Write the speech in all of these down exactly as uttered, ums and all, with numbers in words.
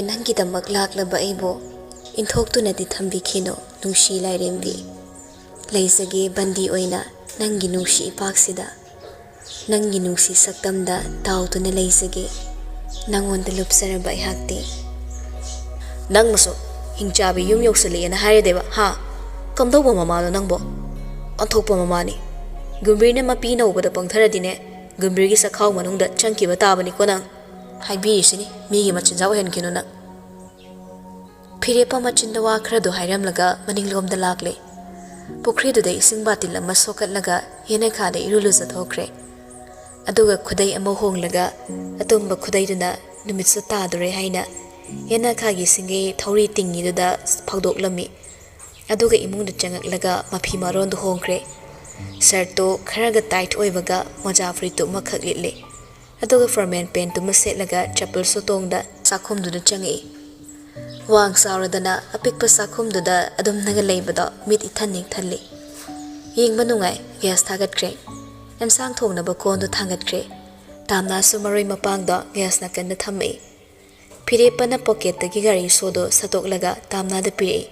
ꯅꯪꯒꯤꯗꯃꯛ ꯂꯥꯛꯂꯕ ꯑꯩꯕꯨ ꯏꯟꯊꯣꯛꯇꯨꯅꯗꯤ ꯊꯝꯕꯤꯈꯤꯅꯨ, ꯅꯨꯡꯁꯤ ꯂꯥꯏꯔꯦꯝꯕꯤ꯫ ꯂꯩꯖꯒꯦ ꯕꯟꯗꯤ ꯑꯣꯏꯅ ꯅꯪꯒꯤ ꯅꯨꯡꯁꯤ ꯏꯄꯥꯛꯁꯤꯗ꯫ ꯅꯪꯒꯤ ꯅꯨꯡꯁꯤ ꯁꯛꯇꯝꯗ ꯇꯥꯎꯗꯨꯅ ꯂꯩꯖꯒꯦ, ꯅꯪꯉꯣꯟꯗ ꯂꯨꯞꯆꯔꯕ ꯑꯩꯍꯥꯛꯇꯤ꯫ ꯅꯪꯃꯁꯨ ꯍꯤꯡꯆꯥꯕꯤ ꯌꯨꯝ ꯌꯧꯁꯤꯜꯂꯛꯑꯦꯅ ꯍꯥꯏꯔꯗꯦꯕ, ꯍꯥ? ꯀꯝꯗꯧꯕ ꯃꯃꯥꯅꯣ ꯅꯪꯕꯣ? ꯑꯣꯟꯊꯣꯛꯄ ꯃꯃꯥꯅꯤ꯫ ꯒꯨꯝꯕꯤꯔꯅ ꯃꯄꯤ ꯅꯧꯕꯗ ꯄꯪꯊꯔꯗꯤꯅꯦ, ꯒꯨꯝꯕꯤꯔꯒꯤ ꯆꯈꯥꯎ ꯃꯅꯨꯡꯗ ꯆꯪꯈꯤꯕ ꯇꯥꯕꯅꯤꯀꯣ ꯅꯪ꯫ ꯍꯥꯏꯕꯤꯔꯤꯁꯤꯅꯤ, ꯃꯤꯒꯤ ꯃꯆꯤꯟꯖꯥꯛ ꯑꯣꯏꯍꯟꯈꯤꯅꯨ ꯅꯪ꯫ ꯐꯤꯔꯦꯞꯄ ꯃꯆꯤꯟꯗ ꯋꯥ ꯈꯔꯗꯨ ꯍꯥꯏꯔꯝꯂꯒ ꯃꯅꯤꯡꯂꯣꯝꯗ ꯂꯥꯛꯂꯦ꯫ ꯄꯨꯈ꯭ꯔꯤꯗꯨꯗ ꯏꯁꯤꯡ ꯕꯥꯇꯤꯜ ꯑꯃ ꯁꯣꯛꯀꯠꯂꯒ ꯌꯦꯅꯈꯥꯗ ꯏꯔꯨ ꯂꯨꯖꯊꯣꯛꯈ꯭ꯔꯦ꯫ ꯑꯗꯨꯒ ꯈꯨꯗꯩ ꯑꯃ ꯍꯣꯡꯂꯒ ꯑꯇꯨꯝꯕ ꯈꯨꯗꯩꯗꯨꯅ ꯅꯨꯃꯤꯠꯁꯨ ꯇꯥꯗꯣꯔꯦ ꯍꯥꯏꯅ ꯌꯦꯅꯈꯥꯒꯤ ꯁꯤꯡꯒꯩ ꯊꯧꯔꯤ ꯇꯤꯡꯉꯤꯗꯨꯗ ꯐꯧꯗꯣꯛꯂꯝꯃꯤ꯫ ꯑꯗꯨꯒ ꯏꯃꯨꯡꯗ ꯆꯪꯉꯛꯂꯒ ꯃꯐꯤ ꯃꯔꯣꯟꯗꯨ ꯍꯣꯡꯈ꯭ꯔꯦ꯫ ꯁꯔꯠꯇꯨ ꯈꯔꯒ ꯇꯥꯏꯠ ꯑꯣꯏꯕꯒ ꯃꯣꯖꯥ ꯐꯨꯔꯤꯠꯇꯨ ꯑꯃꯈꯛ ꯂꯤꯠꯂꯤ꯫ ꯑꯗꯨꯒ ꯐꯣꯔꯃꯦꯜ ꯄꯦꯟꯠꯇꯨꯃ ꯁꯦꯠꯂꯒ ꯆꯄꯜꯁꯨ ꯇꯣꯡꯗ ꯆꯥꯛꯈꯨꯝꯗꯨꯗ ꯆꯪꯉꯛꯏ꯫ ꯋꯥꯡ ꯆꯥꯎꯔꯗꯅ ꯑꯄꯤꯛꯄ ꯆꯥꯛꯈꯨꯝꯗꯨꯗ ꯑꯗꯨꯝꯅꯒ ꯂꯩꯕꯗꯣ ꯃꯤꯠ ꯏꯊꯟ ꯅꯤꯛꯊꯜꯂꯤ꯫ ꯌꯦꯡꯕ ꯅꯨꯡꯉꯥꯏ꯫ ꯒ꯭ꯌꯥꯁ ꯊꯥꯒꯠꯈ꯭ꯔꯦ꯫ ꯑꯦꯟꯁꯥꯡ ꯊꯣꯡꯅꯕ ꯀꯣꯟꯗꯣ ꯊꯥꯡꯒꯠꯈ꯭ꯔꯦ꯫ ꯇꯥꯝꯅꯥꯁꯨ ꯃꯔꯣꯏ ꯃꯄꯥꯡꯗꯣ ꯒ꯭ꯌꯥꯁ ꯅꯥꯀꯟꯗ ꯊꯝꯃꯛꯏ꯫ ꯐꯤꯔꯦꯞꯄꯅ ꯄꯣꯀꯦꯠꯇꯒꯤ ꯒꯥꯔꯤ ꯁꯣꯗꯣ ꯁꯠꯇꯣꯛꯂꯒ ꯇꯥꯝꯅꯥꯗ ꯄꯤꯔꯛꯏ꯫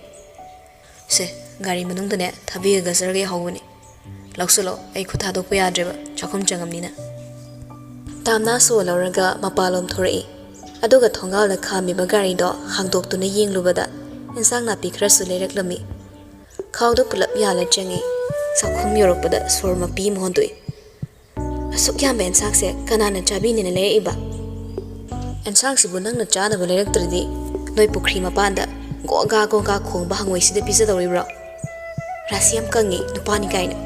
"ꯁꯦ, ꯒꯥꯔꯤ ꯃꯅꯨꯡꯗꯅꯦ ꯊꯕꯤꯒ ꯒꯖꯔꯒ ꯌꯥꯎꯍꯧꯕꯅꯤ꯫ ꯂꯧꯁꯤꯜꯂꯣ, ꯑꯩ ꯈꯨꯠ ꯊꯥꯗꯣꯛꯄ ꯌꯥꯗ꯭ꯔꯦꯕ, ꯆꯥꯛꯈꯨꯝ ꯆꯪꯉꯝꯅꯤꯅ꯫" ꯇꯥꯝꯅꯥ ꯁꯣ ꯂꯧꯔꯒ ꯃꯄꯥꯟꯂꯣꯝ ꯊꯣꯔꯛꯏ꯫ ꯑꯗꯨꯒ ꯊꯣꯡꯒꯥꯜꯗ ꯈꯥꯝꯃꯤꯕ ꯒꯥꯔꯤꯗꯣ ꯍꯥꯡꯗꯣꯛꯇꯨꯅ ꯌꯦꯡꯂꯨꯕꯗ ꯏꯟꯁꯥꯡ ꯅꯥꯄꯤ ꯈꯔꯁꯨ ꯂꯩꯔꯛꯂꯝꯃꯤ꯫ ꯈꯥꯎꯗꯣ ꯄꯨꯂꯞ ꯌꯥꯜꯂ ꯆꯪꯉꯤ꯫ ꯆꯥꯛꯈꯨꯝ ꯌꯧꯔꯛꯄꯗ ꯁꯣꯔ ꯃꯄꯤ ꯑꯃ ꯍꯣꯟꯗꯣꯛꯏ꯫ "ꯑꯁꯨꯛ ꯌꯥꯝꯕ ꯑꯦꯟꯁꯥꯡꯁꯦ ꯀꯅꯥꯅ ꯆꯥꯕꯤꯅꯦꯅ ꯂꯩꯔꯛꯏꯕ?" "ꯑꯦꯟꯁꯥꯡꯁꯤꯕꯨ ꯅꯪꯅ ꯆꯥꯅꯕ ꯂꯩꯔꯛꯇ꯭ꯔꯗꯤ ꯅꯣꯏ ꯄꯨꯈ꯭ꯔꯤ ꯃꯄꯥꯟꯗ ꯒꯣꯒꯥ ꯒꯣꯒꯥ ꯈꯣꯡꯕ ꯍꯪꯉꯣꯏꯁꯤꯗ ꯄꯤꯖꯗꯧꯔꯤꯕ꯭ꯔꯣ? ꯔꯥꯁꯤ ꯌꯥꯝ ꯀꯪꯉꯤ, ꯅꯨꯄꯥꯅꯤ ꯀꯥꯏꯅ꯫"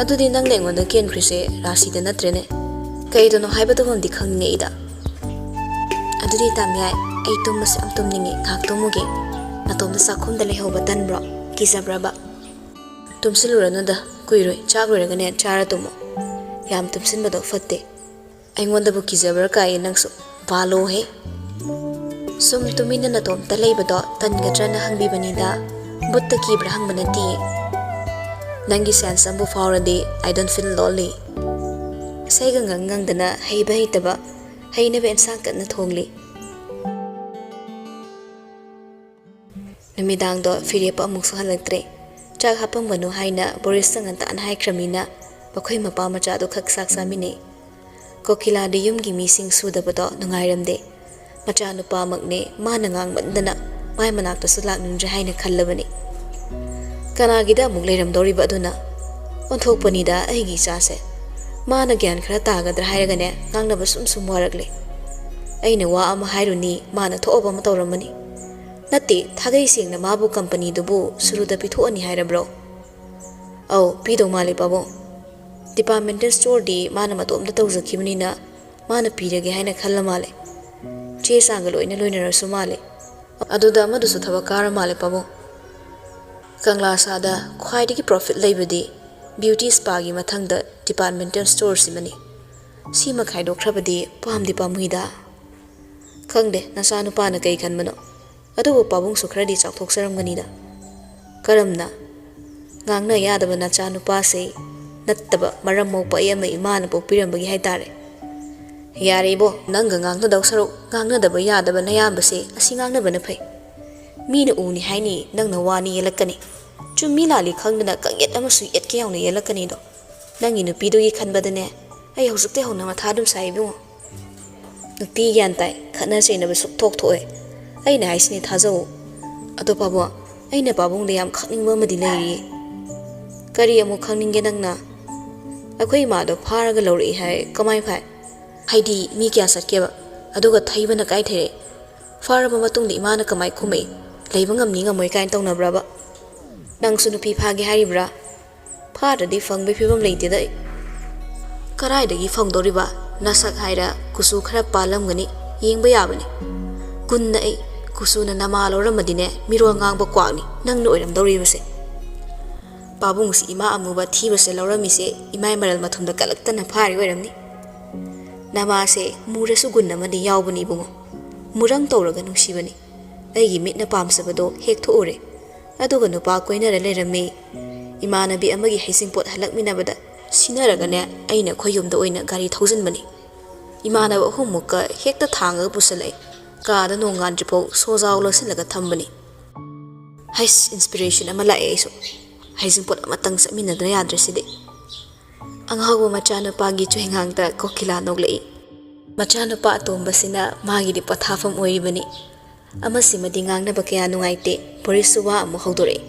"ꯑꯗꯨꯗꯤ ꯅꯪꯅ ꯑꯩꯉꯣꯟꯗ ꯀꯦꯟꯈ꯭ꯔꯤꯁꯦ ꯔꯥꯁꯤꯗ ꯅꯠꯇ꯭ꯔꯦꯅꯦ? ꯀꯩꯗꯅꯣ ꯍꯥꯏꯕꯗꯨꯃꯗꯤ ꯈꯪꯅꯤꯡꯉꯛꯏꯗ꯫" "ꯑꯗꯨꯗꯤ ꯇꯥꯃꯤꯌꯥꯏ, ꯑꯩ ꯇꯨꯝꯕꯁꯨ ꯌꯥꯝ ꯇꯨꯝꯅꯤꯡꯉꯤ, ꯉꯥꯏꯍꯥꯛ ꯇꯨꯝꯃꯨꯒꯦ꯫ ꯅꯇꯣꯝꯇ ꯆꯥꯛꯈꯨꯝꯗ ꯂꯩꯍꯧꯕ ꯇꯟꯕ꯭ꯔꯣ? ꯀꯤꯖꯕ꯭ꯔꯕ?" "ꯇꯨꯝꯁꯤꯜꯂꯨꯔꯅꯨꯗ, ꯀꯨꯏꯔꯣꯏ, ꯆꯥꯛ ꯂꯣꯏꯔꯒꯅꯦ ꯆꯥꯔ ꯇꯨꯝꯃꯣ꯫ ꯌꯥꯝ ꯇꯨꯝꯁꯤꯟꯕꯗꯣ ꯐꯠꯇꯦ꯫" "ꯑꯩꯉꯣꯟꯗꯕꯨ ꯀꯤꯖꯕ꯭ꯔꯥ ꯀꯥꯏꯌꯦ ꯅꯪꯁꯨ, ꯕꯥꯂꯣꯍꯦ꯫" "ꯁꯨꯝ ꯇꯨꯃꯤꯟꯅ ꯅꯇꯣꯝꯇ ꯂꯩꯕꯗꯣ ꯇꯟꯒꯗ꯭ꯔꯅ ꯍꯪꯕꯤꯕꯅꯤꯗ, ꯕꯨꯠꯇ ꯀꯤꯕ꯭ꯔꯥ ꯍꯪꯕ ꯅꯠꯇꯤꯌꯦ꯫ ꯅꯪꯒꯤ ꯁꯦꯟꯁ ꯑꯃꯕꯨ ꯐꯥꯎꯔꯗꯤ I don't feel lonely꯫" ꯏꯁꯩꯒ ꯉꯪ ꯉꯪꯗꯅ ꯍꯩꯕ ꯍꯩꯇꯕ ꯍꯩꯅꯕ ꯑꯦꯟꯁꯥꯡ ꯀꯟꯅ ꯊꯣꯡꯂꯤ꯫ ꯅꯨꯃꯤꯗꯥꯡꯗꯣ ꯐꯤꯔꯦꯞꯄ ꯑꯃꯨꯛꯁꯨ ꯍꯜꯂꯛꯇ꯭ꯔꯦ꯫ ꯆꯥꯛ ꯍꯥꯞꯄꯝꯒꯅꯨ ꯍꯥꯏꯅ ꯕꯣꯔꯤꯁꯇ ꯉꯟꯇꯥꯅ ꯍꯥꯏꯈ꯭ꯔꯃꯤꯅ ꯃꯈꯣꯏ ꯃꯄꯥ ꯃꯆꯥꯗꯣ ꯈꯛ ꯆꯥꯛ ꯆꯥꯃꯤꯟꯅꯩ꯫ ꯀꯣꯀꯤꯂꯥꯗꯤ ꯌꯨꯝꯒꯤ ꯃꯤꯁꯤꯡ ꯁꯨꯗꯕꯗꯣ ꯅꯨꯡꯉꯥꯏꯔꯝꯗꯦ꯫ ꯃꯆꯥꯅꯨꯄꯥꯃꯛꯅꯦ, ꯃꯥꯅ ꯉꯥꯡꯃꯟꯗꯅ ꯃꯥꯏ ꯃꯅꯥꯛꯇꯁꯨ ꯂꯥꯛꯅꯤꯡꯗ꯭ꯔꯦ ꯍꯥꯏꯅ ꯈꯜꯂꯕꯅꯤ꯫ ꯀꯅꯥꯒꯤꯗ ꯑꯃꯨꯛ ꯂꯩꯔꯝꯗꯧꯔꯤꯕ ꯑꯗꯨꯅ? ꯑꯣꯟꯊꯣꯛꯄꯅꯤꯗ ꯑꯩꯒꯤ ꯏꯆꯥꯁꯦ꯫ ꯃꯥꯅ ꯒ꯭ꯌꯥꯟ ꯈꯔ ꯇꯥꯒꯗ꯭ꯔꯥ ꯍꯥꯏꯔꯒꯅꯦ, ꯉꯥꯡꯅꯕ ꯁꯨꯝ ꯁꯨꯝ ꯋꯥꯔꯛꯂꯦ꯫ ꯑꯩꯅ ꯋꯥ ꯑꯃ ꯍꯥꯏꯔꯨꯅꯤ, ꯃꯥꯅ ꯊꯣꯛꯑꯕ ꯑꯃ ꯇꯧꯔꯝꯃꯅꯤ꯫ ꯅꯠꯇꯦ, ꯊꯥꯒꯩ ꯁꯦꯡꯅ ꯃꯥꯕꯨ ꯀꯝꯄꯅꯤꯗꯨꯕꯨ ꯁꯨꯔꯨꯗ ꯄꯤꯊꯣꯛꯑꯅꯤ ꯍꯥꯏꯔꯕ꯭ꯔꯣ? ꯑꯧ, ꯄꯤꯗꯧ ꯃꯥꯜꯂꯦ ꯄꯥꯕꯨꯡ꯫ ꯗꯤꯄꯥꯔꯠꯃꯦꯟꯇꯦꯜ ꯁ꯭ꯇꯣꯔꯗꯤ ꯃꯥꯅ ꯃꯇꯣꯝꯇ ꯇꯧꯖꯈꯤꯕꯅꯤꯅ ꯃꯥꯅ ꯄꯤꯔꯒꯦ ꯍꯥꯏꯅ ꯈꯜꯂ ꯃꯥꯜꯂꯦ꯫ ꯆꯦ ꯆꯥꯡꯒ ꯂꯣꯏꯅ ꯂꯣꯏꯅꯔꯁꯨ ꯃꯥꯜꯂꯦ꯫ ꯑꯗꯨꯗ ꯑꯃꯗꯨꯁꯨ ꯊꯕꯛ ꯀꯥꯔ ꯃꯥꯜꯂꯦ ꯄꯥꯕꯨꯡ꯫ ꯀꯪꯂꯥ ꯁꯥꯗ ꯈ꯭ꯋꯥꯏꯗꯒꯤ ꯄ꯭ꯔꯣꯐꯤꯠ ꯂꯩꯕꯗꯤ ꯕ꯭ꯌꯨꯇꯤ ꯁ꯭ꯄꯥꯒꯤ ꯃꯊꯪꯗ ꯗꯤꯄꯥꯔꯠꯃꯦꯟꯇꯦꯜ ꯁ꯭ꯇꯣꯔꯁꯤꯃꯅꯤ꯫ ꯁꯤꯃ ꯈꯥꯏꯗꯣꯛꯈ꯭ꯔꯕꯗꯤ ꯄꯥꯝꯗꯤ ꯄꯥꯝꯃꯨꯏꯗ꯫ ꯈꯪꯗꯦ ꯅꯆꯥꯅꯨꯄꯥꯅ ꯀꯩ ꯈꯟꯕꯅꯣ, ꯑꯗꯨꯕꯨ ꯄꯥꯕꯨꯡꯁꯨ ꯈꯔꯗꯤ ꯆꯥꯎꯊꯣꯛꯆꯔꯝꯒꯅꯤꯗ꯫ ꯀꯔꯝꯅ? ꯉꯥꯡꯅ ꯌꯥꯗꯕ ꯅꯆꯥꯅꯨꯄꯥꯁꯦ ꯅꯠꯇꯕ ꯃꯔꯝ ꯃꯣꯛꯄ ꯑꯩ ꯑꯃ ꯏꯃꯥꯅ ꯄꯣꯛꯄꯤꯔꯝꯕꯒꯤ ꯍꯥꯏꯇꯥꯔꯦ꯫ ꯌꯥꯔꯦ ꯏꯕꯣ, ꯅꯪꯒ ꯉꯥꯡꯅꯗꯧ ꯁꯔꯨꯛ ꯉꯥꯡꯅꯗꯕ ꯌꯥꯗꯕ ꯅꯌꯥꯝꯕꯁꯦ ꯑꯁꯤ ꯉꯥꯡꯅꯕꯅ ꯐꯩ꯫ ꯃꯤꯅ ꯎꯅꯤ ꯍꯥꯏꯅꯤ ꯅꯪꯅ ꯋꯥꯅꯤ ꯌꯦꯜꯂꯛꯀꯅꯤ꯫ ꯆꯨꯝꯃꯤ ꯂꯥꯜꯂꯤ ꯈꯪꯗꯅ ꯀꯪꯌꯦꯠ ꯑꯃꯁꯨ ꯌꯦꯠꯀꯦ ꯌꯥꯎꯅ ꯌꯦꯜꯂꯛꯀꯅꯤꯗꯣ꯫ ꯅꯪꯒꯤ ꯅꯨꯄꯤꯗꯨꯒꯤ ꯈꯟꯕꯗꯅꯦ ꯑꯩ ꯍꯧꯖꯤꯛꯇꯩ ꯍꯧꯅ ꯃꯊꯥ ꯑꯗꯨꯝ ꯁꯥꯏ ꯏꯕꯨꯡꯉꯣ꯫ ꯅꯨꯄꯤ ꯒ꯭ꯌꯥꯟ ꯇꯥꯏ, ꯈꯠꯅ ꯆꯩꯅꯕ ꯁꯨꯛꯊꯣꯛ ꯊꯣꯛꯑꯣꯏ꯫ ꯑꯩꯅ ꯍꯥꯏꯁꯤꯅꯤ ꯊꯥꯖꯧ꯫ ꯑꯗꯣ ꯄꯥꯕꯨꯡ, ꯑꯩꯅ ꯄꯥꯕꯨꯡꯗ ꯌꯥꯝ ꯈꯪꯅꯤꯡꯕ ꯑꯃꯗꯤ ꯂꯩꯔꯤꯌꯦ꯫ ꯀꯔꯤ ꯑꯃꯨꯛ ꯈꯪꯅꯤꯡꯒꯦ ꯅꯪꯅ? ꯑꯩꯈꯣꯏ ꯏꯃꯥꯗꯣ ꯐꯥꯔꯒ ꯂꯧꯔꯛꯏ ꯍꯥꯏ, ꯀꯃꯥꯏ ꯐꯥꯏ? ꯍꯥꯏꯗꯤ ꯃꯤ ꯀꯌꯥ ꯆꯠꯀꯦꯕ? ꯑꯗꯨꯒ ꯊꯩꯕꯅ ꯀꯥꯏ ꯊꯩꯔꯛꯏ? ꯐꯥꯔꯕ ꯃꯇꯨꯡꯗ ꯏꯃꯥꯅ ꯀꯃꯥꯏ ꯈꯨꯝꯃꯛꯏ? ꯂꯩꯕ ꯉꯝꯅꯤ ꯉꯝꯃꯣꯏ ꯀꯥꯏꯅ ꯇꯧꯅꯕ꯭ꯔꯕ? ꯅꯪꯁꯨ ꯅꯨꯄꯤ ꯐꯥꯒꯦ ꯍꯥꯏꯔꯤꯕ꯭ꯔꯥ? ꯐꯥꯗ꯭ꯔꯗꯤ ꯐꯪꯕꯩ ꯐꯤꯕꯝ ꯂꯩꯇꯦꯗ ꯑꯩ꯫ ꯀꯔꯥꯏꯗꯒꯤ ꯐꯪꯗꯧꯔꯤꯕ? ꯅꯁꯛ ꯍꯥꯏꯔ ꯀꯨꯆꯨ ꯈꯔ ꯄꯥꯜꯂꯝꯒꯅꯤ, ꯌꯦꯡꯕ ꯌꯥꯕꯅꯤ꯫ ꯒꯨꯟꯅ ꯑꯩ, ꯀꯨꯆꯨꯅ ꯅꯃꯥ ꯂꯧꯔꯝꯃꯗꯤꯅꯦ ꯃꯤꯔꯣꯜ ꯉꯥꯡꯕ ꯀ꯭ꯋꯥꯛꯅꯤ ꯅꯪꯅ ꯑꯣꯏꯔꯝꯗꯧꯔꯤꯕꯁꯦ꯫ ꯄꯥꯕꯨꯡꯁꯤ ꯏꯃꯥ ꯑꯃꯨꯕ ꯊꯤꯕꯁꯦ ꯂꯧꯔꯝꯃꯤꯁꯦ ꯏꯃꯥꯏ ꯃꯔꯜ ꯃꯊꯨꯝꯗ ꯀꯜꯂꯛꯇꯅ ꯐꯥꯔꯤ ꯑꯣꯏꯔꯝꯅꯤ꯫ ꯅꯃꯥꯁꯦ ꯃꯨꯔꯁꯨ ꯒꯨꯟ ꯑꯃꯗꯤ ꯌꯥꯎꯕꯅꯤ ꯏꯕꯨꯡꯉꯣ꯫ ꯃꯨꯔꯪ ꯇꯧꯔꯒ ꯅꯨꯡꯁꯤꯕꯅꯤ꯫ ꯑꯩꯒꯤ ꯃꯤꯠꯅ ꯄꯥꯝꯖꯕꯗꯣ ꯍꯦꯛ ꯊꯣꯛꯎꯔꯦ꯫ ꯑꯗꯨꯒ ꯅꯨꯄꯥ ꯀꯣꯏꯅꯔ ꯂꯩꯔꯝꯃꯤ꯫ ꯏꯃꯥꯟꯅꯕꯤ ꯑꯃꯒꯤ ꯍꯩꯖꯤꯡꯄꯣꯠ ꯍꯜꯂꯛꯃꯤꯟꯅꯕꯗ ꯁꯤꯟꯅꯔꯒꯅꯦ ꯑꯩꯅ ꯑꯩꯈꯣꯏ ꯌꯨꯝꯗ ꯑꯣꯏꯅ ꯒꯥꯔꯤ ꯊꯧꯖꯤꯟꯕꯅꯤ꯫ ꯏꯃꯥꯟꯅꯕ ꯑꯍꯨꯝꯃꯨꯛꯀ ꯍꯦꯛꯇ ꯊꯥꯡꯉꯒ ꯄꯨꯁꯜꯂꯛꯑꯦ꯫ ꯀꯥꯗ ꯅꯣꯡꯉꯥꯟꯗ꯭ꯔꯤꯐꯥꯎ ꯁꯣꯖꯥꯎ ꯂꯣꯠꯁꯤꯜꯂꯒ ꯊꯝꯕꯅꯤ꯫ ꯍꯩꯁ, inspiration ꯑꯃ ꯂꯥꯛꯑꯦ ꯑꯩꯁꯨ꯫ ꯍꯩꯖꯤꯡꯄꯣꯠ ꯑꯃꯇꯪ ꯆꯠꯃꯤꯟꯅꯗꯅ ꯌꯥꯗ꯭ꯔꯦ ꯁꯤꯗꯤ꯫ ꯑꯉꯥꯎꯕ ꯃꯆꯥꯅꯨꯄꯥꯒꯤ ꯆꯨꯍꯤꯡꯍꯥꯡꯗ ꯀꯣꯀꯤꯂꯥ ꯅꯣꯛꯂꯛꯏ꯫ ꯃꯆꯥꯅꯨꯄꯥ ꯑꯇꯣꯝꯕꯁꯤꯅ ꯃꯥꯒꯤꯗꯤ ꯄꯣꯊꯥꯐꯝ ꯑꯣꯏꯔꯤꯕꯅꯤ꯫ ꯑꯃꯁꯤꯃꯗꯤ ꯉꯥꯡꯅꯕ ꯀꯌꯥ ꯅꯨꯡꯉꯥꯏꯇꯦ꯫ ꯕꯣꯔꯤꯁꯁꯨ ꯋꯥ ꯑꯃꯨꯛ ꯍꯧꯗꯣꯔꯛꯏ꯫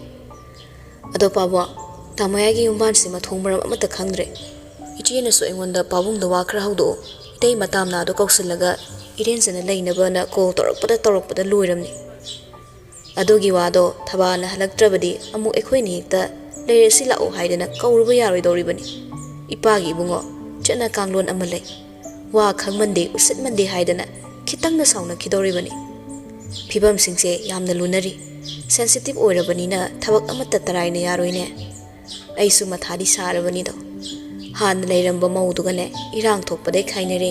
"ꯑꯗꯣ ꯄꯥꯕꯣ, ꯇꯥꯃꯣꯌꯥꯏꯒꯤ ꯌꯨꯝꯕꯥꯟꯁꯤ ꯃꯊꯣꯡ ꯃꯔꯝ ꯑꯃꯠꯇ ꯈꯪꯗ꯭ꯔꯦ꯫ ꯏꯆꯦꯅꯁꯨ ꯑꯩꯉꯣꯟꯗ ꯄꯥꯕꯨꯡꯗ ꯋꯥ ꯈꯔ ꯍꯧꯗꯣꯛꯑꯣ, ꯏꯇꯩ ꯃꯇꯥꯝꯅꯥꯗꯣ ꯀꯧꯁꯤꯜꯂꯒ ꯏꯔꯦꯟꯖꯅ ꯂꯩꯅꯕꯅ ꯀꯣꯜ ꯇꯧꯔꯛꯄꯗ ꯇꯧꯔꯛꯄꯗ ꯂꯣꯏꯔꯝꯅꯤ꯫ ꯑꯗꯨꯒꯤ ꯋꯥꯗꯣ ꯊꯕꯥꯅ ꯍꯜꯂꯛꯇ꯭ꯔꯕꯗꯤ ꯑꯃꯨꯛ ꯑꯩꯈꯣꯏꯅ ꯍꯦꯛꯇ 'ꯂꯩꯔꯁꯤ ꯂꯥꯛꯑꯣ' ꯍꯥꯏꯗꯅ ꯀꯧꯔꯨꯕ ꯌꯥꯔꯣꯏꯗꯧꯔꯤꯕꯅꯤ꯫ ꯏꯄꯥꯒꯤ ꯏꯕꯨꯡꯉꯣ, ꯆꯠꯅ ꯀꯥꯡꯂꯣꯟ ꯑꯃ ꯂꯩ꯫ ꯋꯥ ꯈꯪꯃꯟꯗꯦ, ꯎꯁꯤꯠꯃꯟꯗꯦ ꯍꯥꯏꯗꯅ ꯈꯤꯇꯪꯗ ꯁꯥꯎꯅꯈꯤꯗꯧꯔꯤꯕꯅꯤ꯫ ꯐꯤꯕꯝꯁꯤꯡꯁꯦ ꯌꯥꯝꯅ ꯂꯨꯅꯔꯤ꯫ Sensitive ꯑꯣꯏꯔꯕꯅꯤꯅ ꯊꯕꯛ ꯑꯃꯠꯇ ꯇꯔꯥꯏꯅ ꯌꯥꯔꯣꯏꯅꯦ꯫ ꯑꯩꯁꯨ ꯃꯊꯥꯗꯤ ꯁꯥꯔꯕꯅꯤꯗꯣ꯫ ꯍꯥꯟꯅ ꯂꯩꯔꯝꯕ ꯃꯧꯗꯨꯒꯅꯦ ꯏꯔꯥꯡ ꯊꯣꯛꯄꯗꯩ ꯈꯥꯏꯅꯔꯦ꯫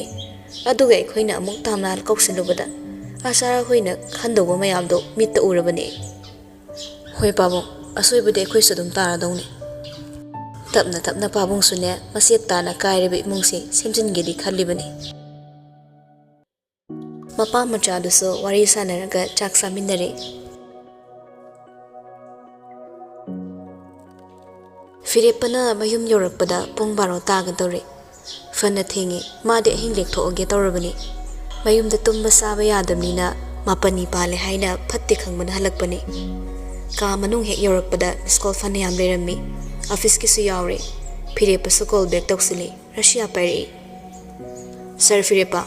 ꯑꯗꯨꯒ ꯑꯩꯈꯣꯏꯅ ꯑꯃꯨꯛ ꯇꯥꯝꯅꯥ ꯀꯧꯁꯤꯜꯂꯨꯕꯗ ꯑꯆꯥꯔ ꯍꯣꯏꯅ ꯈꯟꯗꯧꯕ ꯃꯌꯥꯝꯗꯣ ꯃꯤꯠꯇ ꯎꯔꯕꯅꯦ꯫ ꯍꯣꯏ ꯄꯥꯕꯨꯡ, ꯑꯁꯣꯏꯕꯗꯤ ꯑꯩꯈꯣꯏꯁꯨ ꯑꯗꯨꯝ ꯇꯥꯔꯗꯧꯅꯤ꯫ ꯇꯞꯅ ꯇꯞꯅ ꯄꯥꯕꯨꯡꯁꯨꯅꯦ ꯃꯆꯦꯠ ꯇꯥꯅ ꯀꯥꯏꯔꯤꯕ ꯏꯃꯨꯡꯁꯦ ꯁꯦꯝꯖꯤꯟꯒꯦꯗꯤ ꯈꯜꯂꯤꯕꯅꯤ꯫ ꯃꯄꯥ ꯃꯆꯥꯗꯨꯁꯨ ꯋꯥꯔꯤ ꯁꯥꯟꯅꯔꯒ ꯆꯥꯛ ꯆꯥꯃꯤꯟꯅꯔꯦ꯫ ꯐꯤꯔꯦꯞꯄꯅ ꯃꯌꯨꯝ ꯌꯧꯔꯛꯄꯗ ꯄꯨꯡ ꯕꯥꯔꯣ ꯇꯥꯒꯗꯧꯔꯦ꯫ ꯐꯅ ꯊꯦꯡꯉꯦ꯫ ꯃꯥꯗꯤ ꯑꯍꯤꯡ ꯂꯦꯛꯊꯣꯛꯑꯒꯦ ꯇꯧꯔꯕꯅꯤ꯫ ꯃꯌꯨꯝꯗ ꯇꯨꯝꯕ ꯆꯥꯕ ꯌꯥꯗꯕꯅꯤꯅ ꯃꯥꯄꯟꯅꯤ ꯄꯥꯜꯂꯦ ꯍꯥꯏꯅ ꯐꯠꯇꯦ ꯈꯪꯕꯅ ꯍꯜꯂꯛꯄꯅꯤ꯫ ꯀꯥ ꯃꯅꯨꯡ ꯍꯦꯛ ꯌꯧꯔꯛꯄꯗ miss call ꯐꯅꯌꯥꯝ ꯂꯩꯔꯝꯃꯤ꯫ ꯑꯣꯐꯤꯁꯀꯤꯁꯨ ꯌꯥꯎꯔꯦ꯫ ꯐꯤꯔꯦꯞꯄꯁꯨ call back ꯇꯧꯁꯤꯜꯂꯤ꯫ ꯔꯁꯤꯌꯥ ꯄꯥꯏꯔꯛꯏ꯫ "ꯁꯥꯔ ꯐꯤꯔꯦꯞꯄ,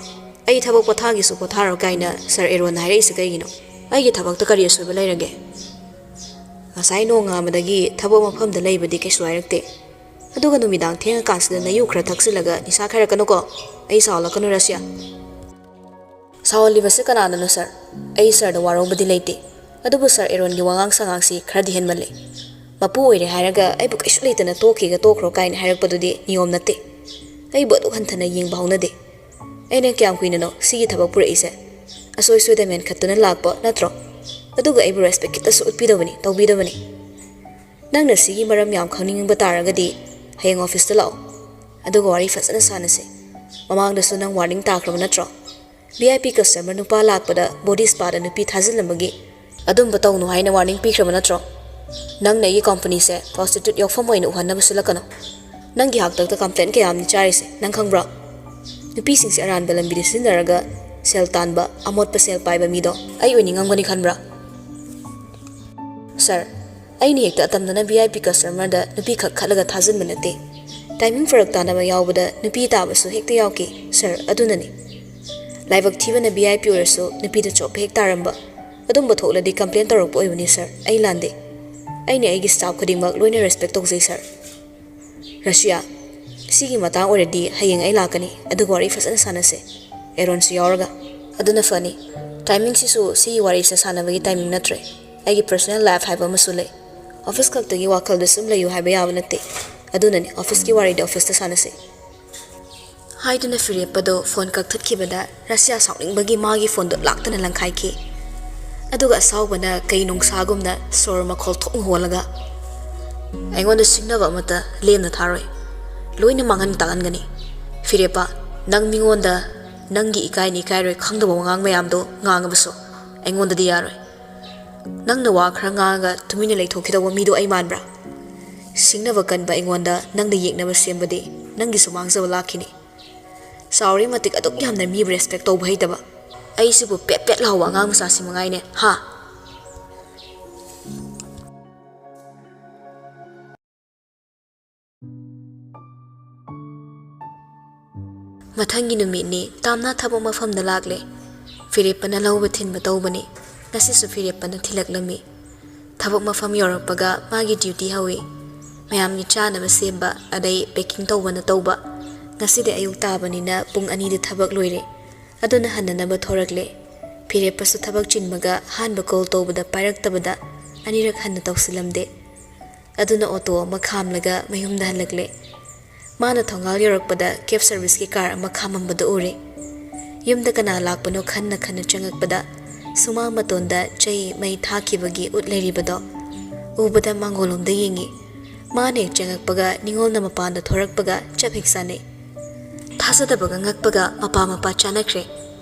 ꯑꯩ ꯊꯕꯛ ꯄꯣꯊꯥꯒꯦꯁꯨ ꯄꯣꯊꯥꯔꯣ ꯀꯥꯏꯅ ꯁꯥꯔ ꯑꯦꯔꯣꯟꯅ ꯍꯥꯏꯔꯛꯏꯁꯦ ꯀꯩꯒꯤꯅꯣ? ꯑꯩꯒꯤ ꯊꯕꯛꯇ ꯀꯔꯤ ꯑꯁꯣꯏꯕ ꯂꯩꯔꯒꯦ? ꯉꯁꯥꯏ ꯅꯣꯡꯉꯥꯟꯕꯗꯒꯤ ꯊꯕꯛ ꯃꯐꯝꯗ ꯂꯩꯕꯗꯤ ꯀꯩꯁꯨ ꯍꯥꯏꯔꯛꯇꯦ, ꯑꯗꯨꯒ ꯅꯨꯃꯤꯗꯥꯡ ꯊꯦꯡꯉꯀꯥꯟꯁꯤꯗ ꯅꯌꯨ ꯈꯔ ꯊꯛꯆꯤꯜꯂꯒ ꯅꯤꯁꯥ ꯈꯥꯏꯔꯛꯀꯅꯨꯀꯣ꯫ ꯑꯩ ꯁꯥꯎꯍꯜꯂꯛꯀꯅꯨ ꯔꯁꯤꯌꯥ꯫" "ꯁꯥꯎꯍꯜꯂꯤꯕꯁꯦ ꯀꯅꯥꯅꯅꯣ ꯁꯥꯔ? ꯑꯩ ꯁꯥꯔꯗ ꯋꯥꯔꯧꯕꯗꯤ ꯂꯩꯇꯦ, ꯑꯗꯨꯕꯨ ꯁꯥꯔ ꯑꯦꯔꯣꯟꯒꯤ ꯋꯥꯉꯥꯡ ꯁꯉꯥꯡꯁꯤ ꯈꯔꯗꯤ ꯍꯦꯟꯃꯜꯂꯦ꯫ ꯃꯄꯨ ꯑꯣꯏꯔꯦ ꯍꯥꯏꯔꯒ ꯑꯩꯕꯨ ꯀꯩꯁꯨ ꯂꯩꯇꯅ ꯇꯣꯛꯈꯤꯒ ꯇꯣꯛꯈ꯭ꯔꯣ ꯀꯥꯏꯅ ꯍꯥꯏꯔꯛꯄꯗꯨꯗꯤ ꯅꯤꯌꯣꯝ ꯅꯠꯇꯦ꯫ ꯑꯩꯕꯨ ꯑꯗꯨꯛ ꯍꯟꯊꯅ ꯌꯦꯡꯕ ꯍꯧꯅꯗꯦ꯫ ꯑꯩꯅ ꯀꯌꯥꯝ ꯀꯨꯏꯅꯅꯣ ꯁꯤꯒꯤ ꯊꯕꯛ ꯄꯨꯔꯛꯏꯁꯦ? ꯑꯁꯣꯏ ꯁꯣꯏꯗ ꯃꯦꯟꯈꯠꯇꯨꯅ ꯂꯥꯛꯄ ꯅꯠꯇ꯭ꯔꯣ? ꯑꯗꯨꯒ ꯑꯩꯕꯨ respect ꯈꯤꯇꯁꯨ ꯎꯠꯄꯤꯗꯕꯅꯤ, ꯇꯧꯕꯤꯗꯕꯅꯤ꯫ ꯅꯪꯅ ꯁꯤꯒꯤ ꯃꯔꯝ ꯌꯥꯝ ꯈꯪꯅꯤꯡꯕ ꯇꯥꯔꯒꯗꯤ ꯍꯌꯦꯡ ꯑꯣꯐꯤꯁꯇ ꯂꯥꯛꯑꯣ, ꯑꯗꯨꯒ ꯋꯥꯔꯤ ꯐꯖꯅ ꯁꯥꯟꯅꯁꯦ꯫ ꯃꯃꯥꯡꯗꯁꯨ ꯅꯪ warning ꯇꯥꯈ꯭ꯔꯕ ꯅꯠꯇ꯭ꯔꯣ? VIP customer ꯅꯨꯄꯥ ꯂꯥꯛꯄꯗ body spaꯗ ꯅꯨꯄꯤ ꯊꯥꯖꯤꯜꯂꯝꯕꯒꯤ ꯑꯗꯨꯝꯕ ꯇꯧꯅꯨ ꯍꯥꯏꯅ ꯋꯥꯔꯅꯤꯡ ꯄꯤꯈ꯭ꯔꯕ ꯅꯠꯇ꯭ꯔꯣ? ꯅꯪꯅ ꯑꯩꯒꯤ ꯀꯣꯝꯄꯅꯤꯁꯦ ꯄ꯭ꯔꯣꯁꯇꯤꯇ꯭ꯌꯨꯠ ꯌꯣꯛꯐꯝ ꯑꯣꯏꯅ ꯎꯍꯟꯅꯕ ꯁꯤꯜꯂꯛꯀꯅꯨ꯫ ꯅꯪꯒꯤ ꯍꯥꯛꯇꯛꯇ ꯀꯝꯄ꯭ꯂꯦꯟ ꯀꯌꯥꯝꯅꯤ ꯆꯥꯔꯤꯁꯦ, ꯅꯪ ꯈꯪꯕ꯭ꯔꯣ? ꯅꯨꯄꯤꯁꯤꯡꯁꯦ ꯑꯔꯥꯟꯕ ꯂꯝꯕꯤꯗ ꯁꯤꯖꯤꯟꯅꯔꯒ ꯁꯦꯜ ꯇꯥꯟꯕ, ꯑꯃꯣꯠꯄ ꯁꯦꯜ ꯄꯥꯏꯕ ꯃꯤꯗꯣ ꯑꯩ ꯑꯣꯏꯅꯤꯡꯉꯝꯒꯅꯤ ꯈꯟꯕ꯭ꯔꯥ? ꯁꯥꯔ, ꯑꯩꯅ ꯍꯦꯛꯇ ꯑꯇꯝꯅꯅ ꯚꯤ ꯑꯥꯏ ꯄꯤ ꯀꯁꯇꯃꯔꯗ ꯅꯨꯄꯤ ꯈꯛ ꯈꯠꯂꯒ ꯊꯥꯖꯤꯟꯕ ꯅꯠꯇꯦ꯫ ꯇꯥꯏꯃꯤꯡ ꯐꯔꯛ ꯇꯥꯅꯕ ꯌꯥꯎꯕꯗ ꯅꯨꯄꯤ ꯇꯥꯕꯁꯨ ꯍꯦꯛꯇ ꯌꯥꯎꯈꯤ, ꯁꯥꯔ, ꯑꯗꯨꯅꯅꯤ꯫ ꯂꯥꯏꯕꯛ ꯊꯤꯕꯅ ꯚꯤ ꯑꯥꯏ ꯄꯤ ꯑꯣꯏꯔꯁꯨ ꯅꯨꯄꯤꯗ ꯆꯣꯞꯄ ꯍꯦꯛ ꯇꯥꯔꯝꯕ꯫ ꯑꯗꯨꯝꯕ ꯊꯣꯛꯂꯗꯤ ꯀꯝꯄ꯭ꯂꯦꯟ ꯇꯧꯔꯛꯄ ꯑꯣꯏꯕꯅꯤ, ꯁꯥꯔ꯫ ꯑꯩ ꯂꯥꯟꯗꯦ꯫ ꯑꯩꯅ ꯑꯩꯒꯤ ꯁ꯭ꯇꯥꯐ ꯈꯨꯗꯤꯡꯃꯛ ꯂꯣꯏꯅ ꯔꯦꯁꯄꯦꯛ ꯇꯧꯖꯩ, ꯁꯥꯔ꯫ ꯔꯁꯤꯌꯥ, ꯁꯤꯒꯤ ꯃꯇꯥꯡ ꯑꯣꯏꯔꯗꯤ ꯍꯌꯦꯡ ꯑꯩ ꯂꯥꯛꯀꯅꯤ, ꯑꯗꯨꯒ ꯋꯥꯔꯤ ꯐꯖꯅ ꯁꯥꯟꯅꯁꯦ, ꯑꯦꯔꯣꯟꯁꯨ ꯌꯥꯎꯔꯒ꯫ ꯑꯗꯨꯅ ꯐꯅꯤ꯫ ꯇꯥꯏꯃꯤꯡꯁꯤꯁꯨ ꯁꯤꯒꯤ ꯋꯥꯔꯤꯁꯦ ꯁꯥꯟꯅꯕꯒꯤ ꯇꯥꯏꯃꯤꯡ ꯅꯠꯇ꯭ꯔꯦ꯫ ꯑꯩꯒꯤ ꯄꯔꯁꯣꯅꯦꯜ ꯂꯥꯏꯐ ꯍꯥꯏꯕ ꯑꯃꯁꯨ ꯂꯩ꯫ ꯑꯣꯐꯤꯁ ꯈꯛꯇꯒꯤ ꯋꯥꯈꯜꯗ ꯁꯨꯝ ꯂꯩꯌꯨ ꯍꯥꯏꯕ ꯌꯥꯕ ꯅꯠꯇꯦ꯫ ꯑꯗꯨꯅꯅꯤ ꯑꯣꯐꯤꯁꯀꯤ ꯋꯥꯔꯤꯗꯤ ꯑꯣꯐꯤꯁꯇ ꯁꯥꯟꯅꯁꯦ꯫ ꯍꯥꯏꯗꯨꯅ ꯐꯤꯔꯦꯞꯄꯗꯣ ꯐꯣꯟ ꯀꯛꯊꯠꯈꯤꯕꯗ ꯔꯁꯤꯌꯥ ꯁꯥꯎꯅꯤꯡꯕꯒꯤ ꯃꯥꯒꯤ ꯐꯣꯟꯗꯣ ꯂꯥꯛꯇꯅ ꯂꯪꯈꯥꯏꯈꯤ꯫ ꯑꯗꯨꯒ ꯑꯁꯥꯎꯕꯅ ꯀꯩ ꯅꯨꯡꯁꯥꯒꯨꯝꯅ ꯁꯣꯔ ꯃꯈꯣꯜ ꯊꯣꯛꯅ ꯍꯣꯜꯂꯒ, "ꯑꯩꯉꯣꯟꯗ ꯁꯤꯡꯅꯕ ꯑꯃꯠꯇ ꯂꯦꯝꯅ ꯊꯥꯔꯣꯏ꯫ ꯂꯣꯏꯅ ꯃꯥꯡꯍꯟ ꯇꯥꯛꯍꯟꯒꯅꯤ꯫ ꯐꯤꯔꯦꯞꯄ, ꯅꯪ ꯃꯤꯉꯣꯟꯗ ꯅꯪꯒꯤ ꯏꯀꯥꯏꯅꯤ ꯏꯀꯥꯏꯔꯣꯏ ꯈꯪꯗꯕ ꯋꯥꯉꯥꯡ ꯃꯌꯥꯝꯗꯣ ꯉꯥꯡꯉꯕꯁꯨ ꯑꯩꯉꯣꯟꯗꯗꯤ ꯌꯥꯔꯣꯏ꯫ ꯅꯪꯅ ꯋꯥ ꯈꯔ ꯉꯥꯡꯉꯒ ꯇꯨꯃꯤꯟꯅ ꯂꯩꯊꯣꯛꯈꯤꯗꯧꯕ ꯃꯤꯗꯣ ꯑꯩ ꯃꯥꯟꯕ꯭ꯔꯥ? ꯁꯤꯡꯅꯕ ꯀꯟꯕ ꯑꯩꯉꯣꯟꯗ ꯅꯪꯅ ꯌꯦꯛꯅꯕ ꯁꯦꯝꯕꯗꯤ ꯅꯪꯒꯤꯁꯨ ꯃꯥꯡꯖꯕ ꯂꯥꯛꯈꯤꯅꯤ꯫ ꯆꯥꯎꯔꯤ ꯃꯇꯤꯛ ꯑꯗꯨꯛ ꯌꯥꯝꯅ ꯃꯤꯕꯨ ꯔꯦꯁꯄꯦꯛ ꯇꯧꯕ ꯍꯩꯇꯕ꯫ ꯑꯩꯁꯤꯕꯨ ꯄꯦꯠ ꯄꯦꯠ ꯂꯥꯎꯕ ꯑꯉꯥꯡ ꯃꯆꯥꯁꯤ ꯃꯉꯥꯏꯅꯦ, ꯍꯥ?" ꯃꯊꯪꯒꯤ ꯅꯨꯃꯤꯠꯅꯤ, ꯇꯥꯝꯅꯥ ꯊꯕꯛ ꯃꯐꯝꯗ ꯂꯥꯛꯂꯦ꯫ ꯐꯤꯔꯦꯞꯄꯅ ꯂꯧꯕ ꯊꯤꯟꯕ ꯇꯧꯕꯅꯤ꯫ ꯉꯁꯤꯁꯨ ꯐꯤꯔꯦꯞꯄꯅ ꯊꯤꯜꯂꯛꯂꯝꯃꯤ꯫ ꯊꯕꯛ ꯃꯐꯝ ꯌꯧꯔꯛꯄꯒ ꯃꯥꯒꯤ ꯗ꯭ꯌꯨꯇꯤ ꯍꯧꯏ꯫ ꯃꯌꯥꯝꯒꯤ ꯆꯥꯅꯕ ꯁꯦꯝꯕ, ꯑꯗꯩ ꯄꯦꯀꯤꯡ ꯇꯧꯕꯅ ꯇꯧꯕ꯫ ꯉꯁꯤꯗꯤ ꯑꯌꯨꯛ ꯇꯥꯕꯅꯤꯅ ꯄꯨꯡ ꯑꯅꯤꯗ ꯊꯕꯛ ꯂꯣꯏꯔꯦ꯫ ꯑꯗꯨꯅ ꯍꯟꯅꯅꯕ ꯊꯣꯔꯛꯂꯦ꯫ ꯐꯤꯔꯦꯞꯄꯁꯨ ꯊꯕꯛ ꯆꯤꯟꯕꯒ ꯑꯍꯥꯟꯕ ꯀꯣꯜ ꯇꯧꯕꯗ ꯄꯥꯏꯔꯛꯇꯕꯗ ꯑꯅꯤꯔꯛ ꯍꯟꯅ ꯇꯧꯁꯤꯜꯂꯝꯗꯦ꯫ ꯑꯗꯨꯅ ꯑꯣꯇꯣ ꯑꯃ ꯈꯥꯝꯂꯒ ꯃꯌꯨꯝꯗ ꯍꯜꯂꯛꯂꯦ꯫ ꯃꯥꯅ ꯊꯣꯡꯒꯥꯜ ꯌꯧꯔꯛꯄꯗ ꯀꯦꯕ ꯁꯔꯚꯤꯁꯀꯤ ꯀꯥꯔ ꯑꯃ ꯈꯥꯝꯃꯝꯕꯗꯨ ꯎꯔꯦ꯫ ꯌꯨꯝꯗ ꯀꯅꯥ ꯂꯥꯛꯄꯅꯣ ꯈꯟꯅ ꯈꯟꯅ ꯆꯪꯉꯛꯄꯗ ꯁꯨꯃꯥꯡ ꯃꯇꯣꯟꯗ ꯆꯩ ꯃꯩ ꯊꯥꯈꯤꯕꯒꯤ ꯎꯠ ꯂꯩꯔꯤꯕꯗꯣ ꯎꯕꯗ ꯃꯥꯡꯒꯣꯜꯂꯣꯝꯗ ꯌꯦꯡꯉꯤ꯫ ꯃꯥꯅ ꯍꯦꯛ ꯆꯪꯉꯛꯄꯒ ꯅꯤꯉꯣꯜꯅ ꯃꯄꯥꯟꯗ ꯊꯣꯔꯛꯄꯒ ꯆꯞ ꯍꯦꯛ ꯆꯥꯅꯩ꯫ ꯊꯥꯖꯗꯕꯒ ꯉꯛꯄꯒ ꯃꯄꯥ ꯃꯄꯥ ꯆꯥꯅꯈ꯭ꯔꯦ꯫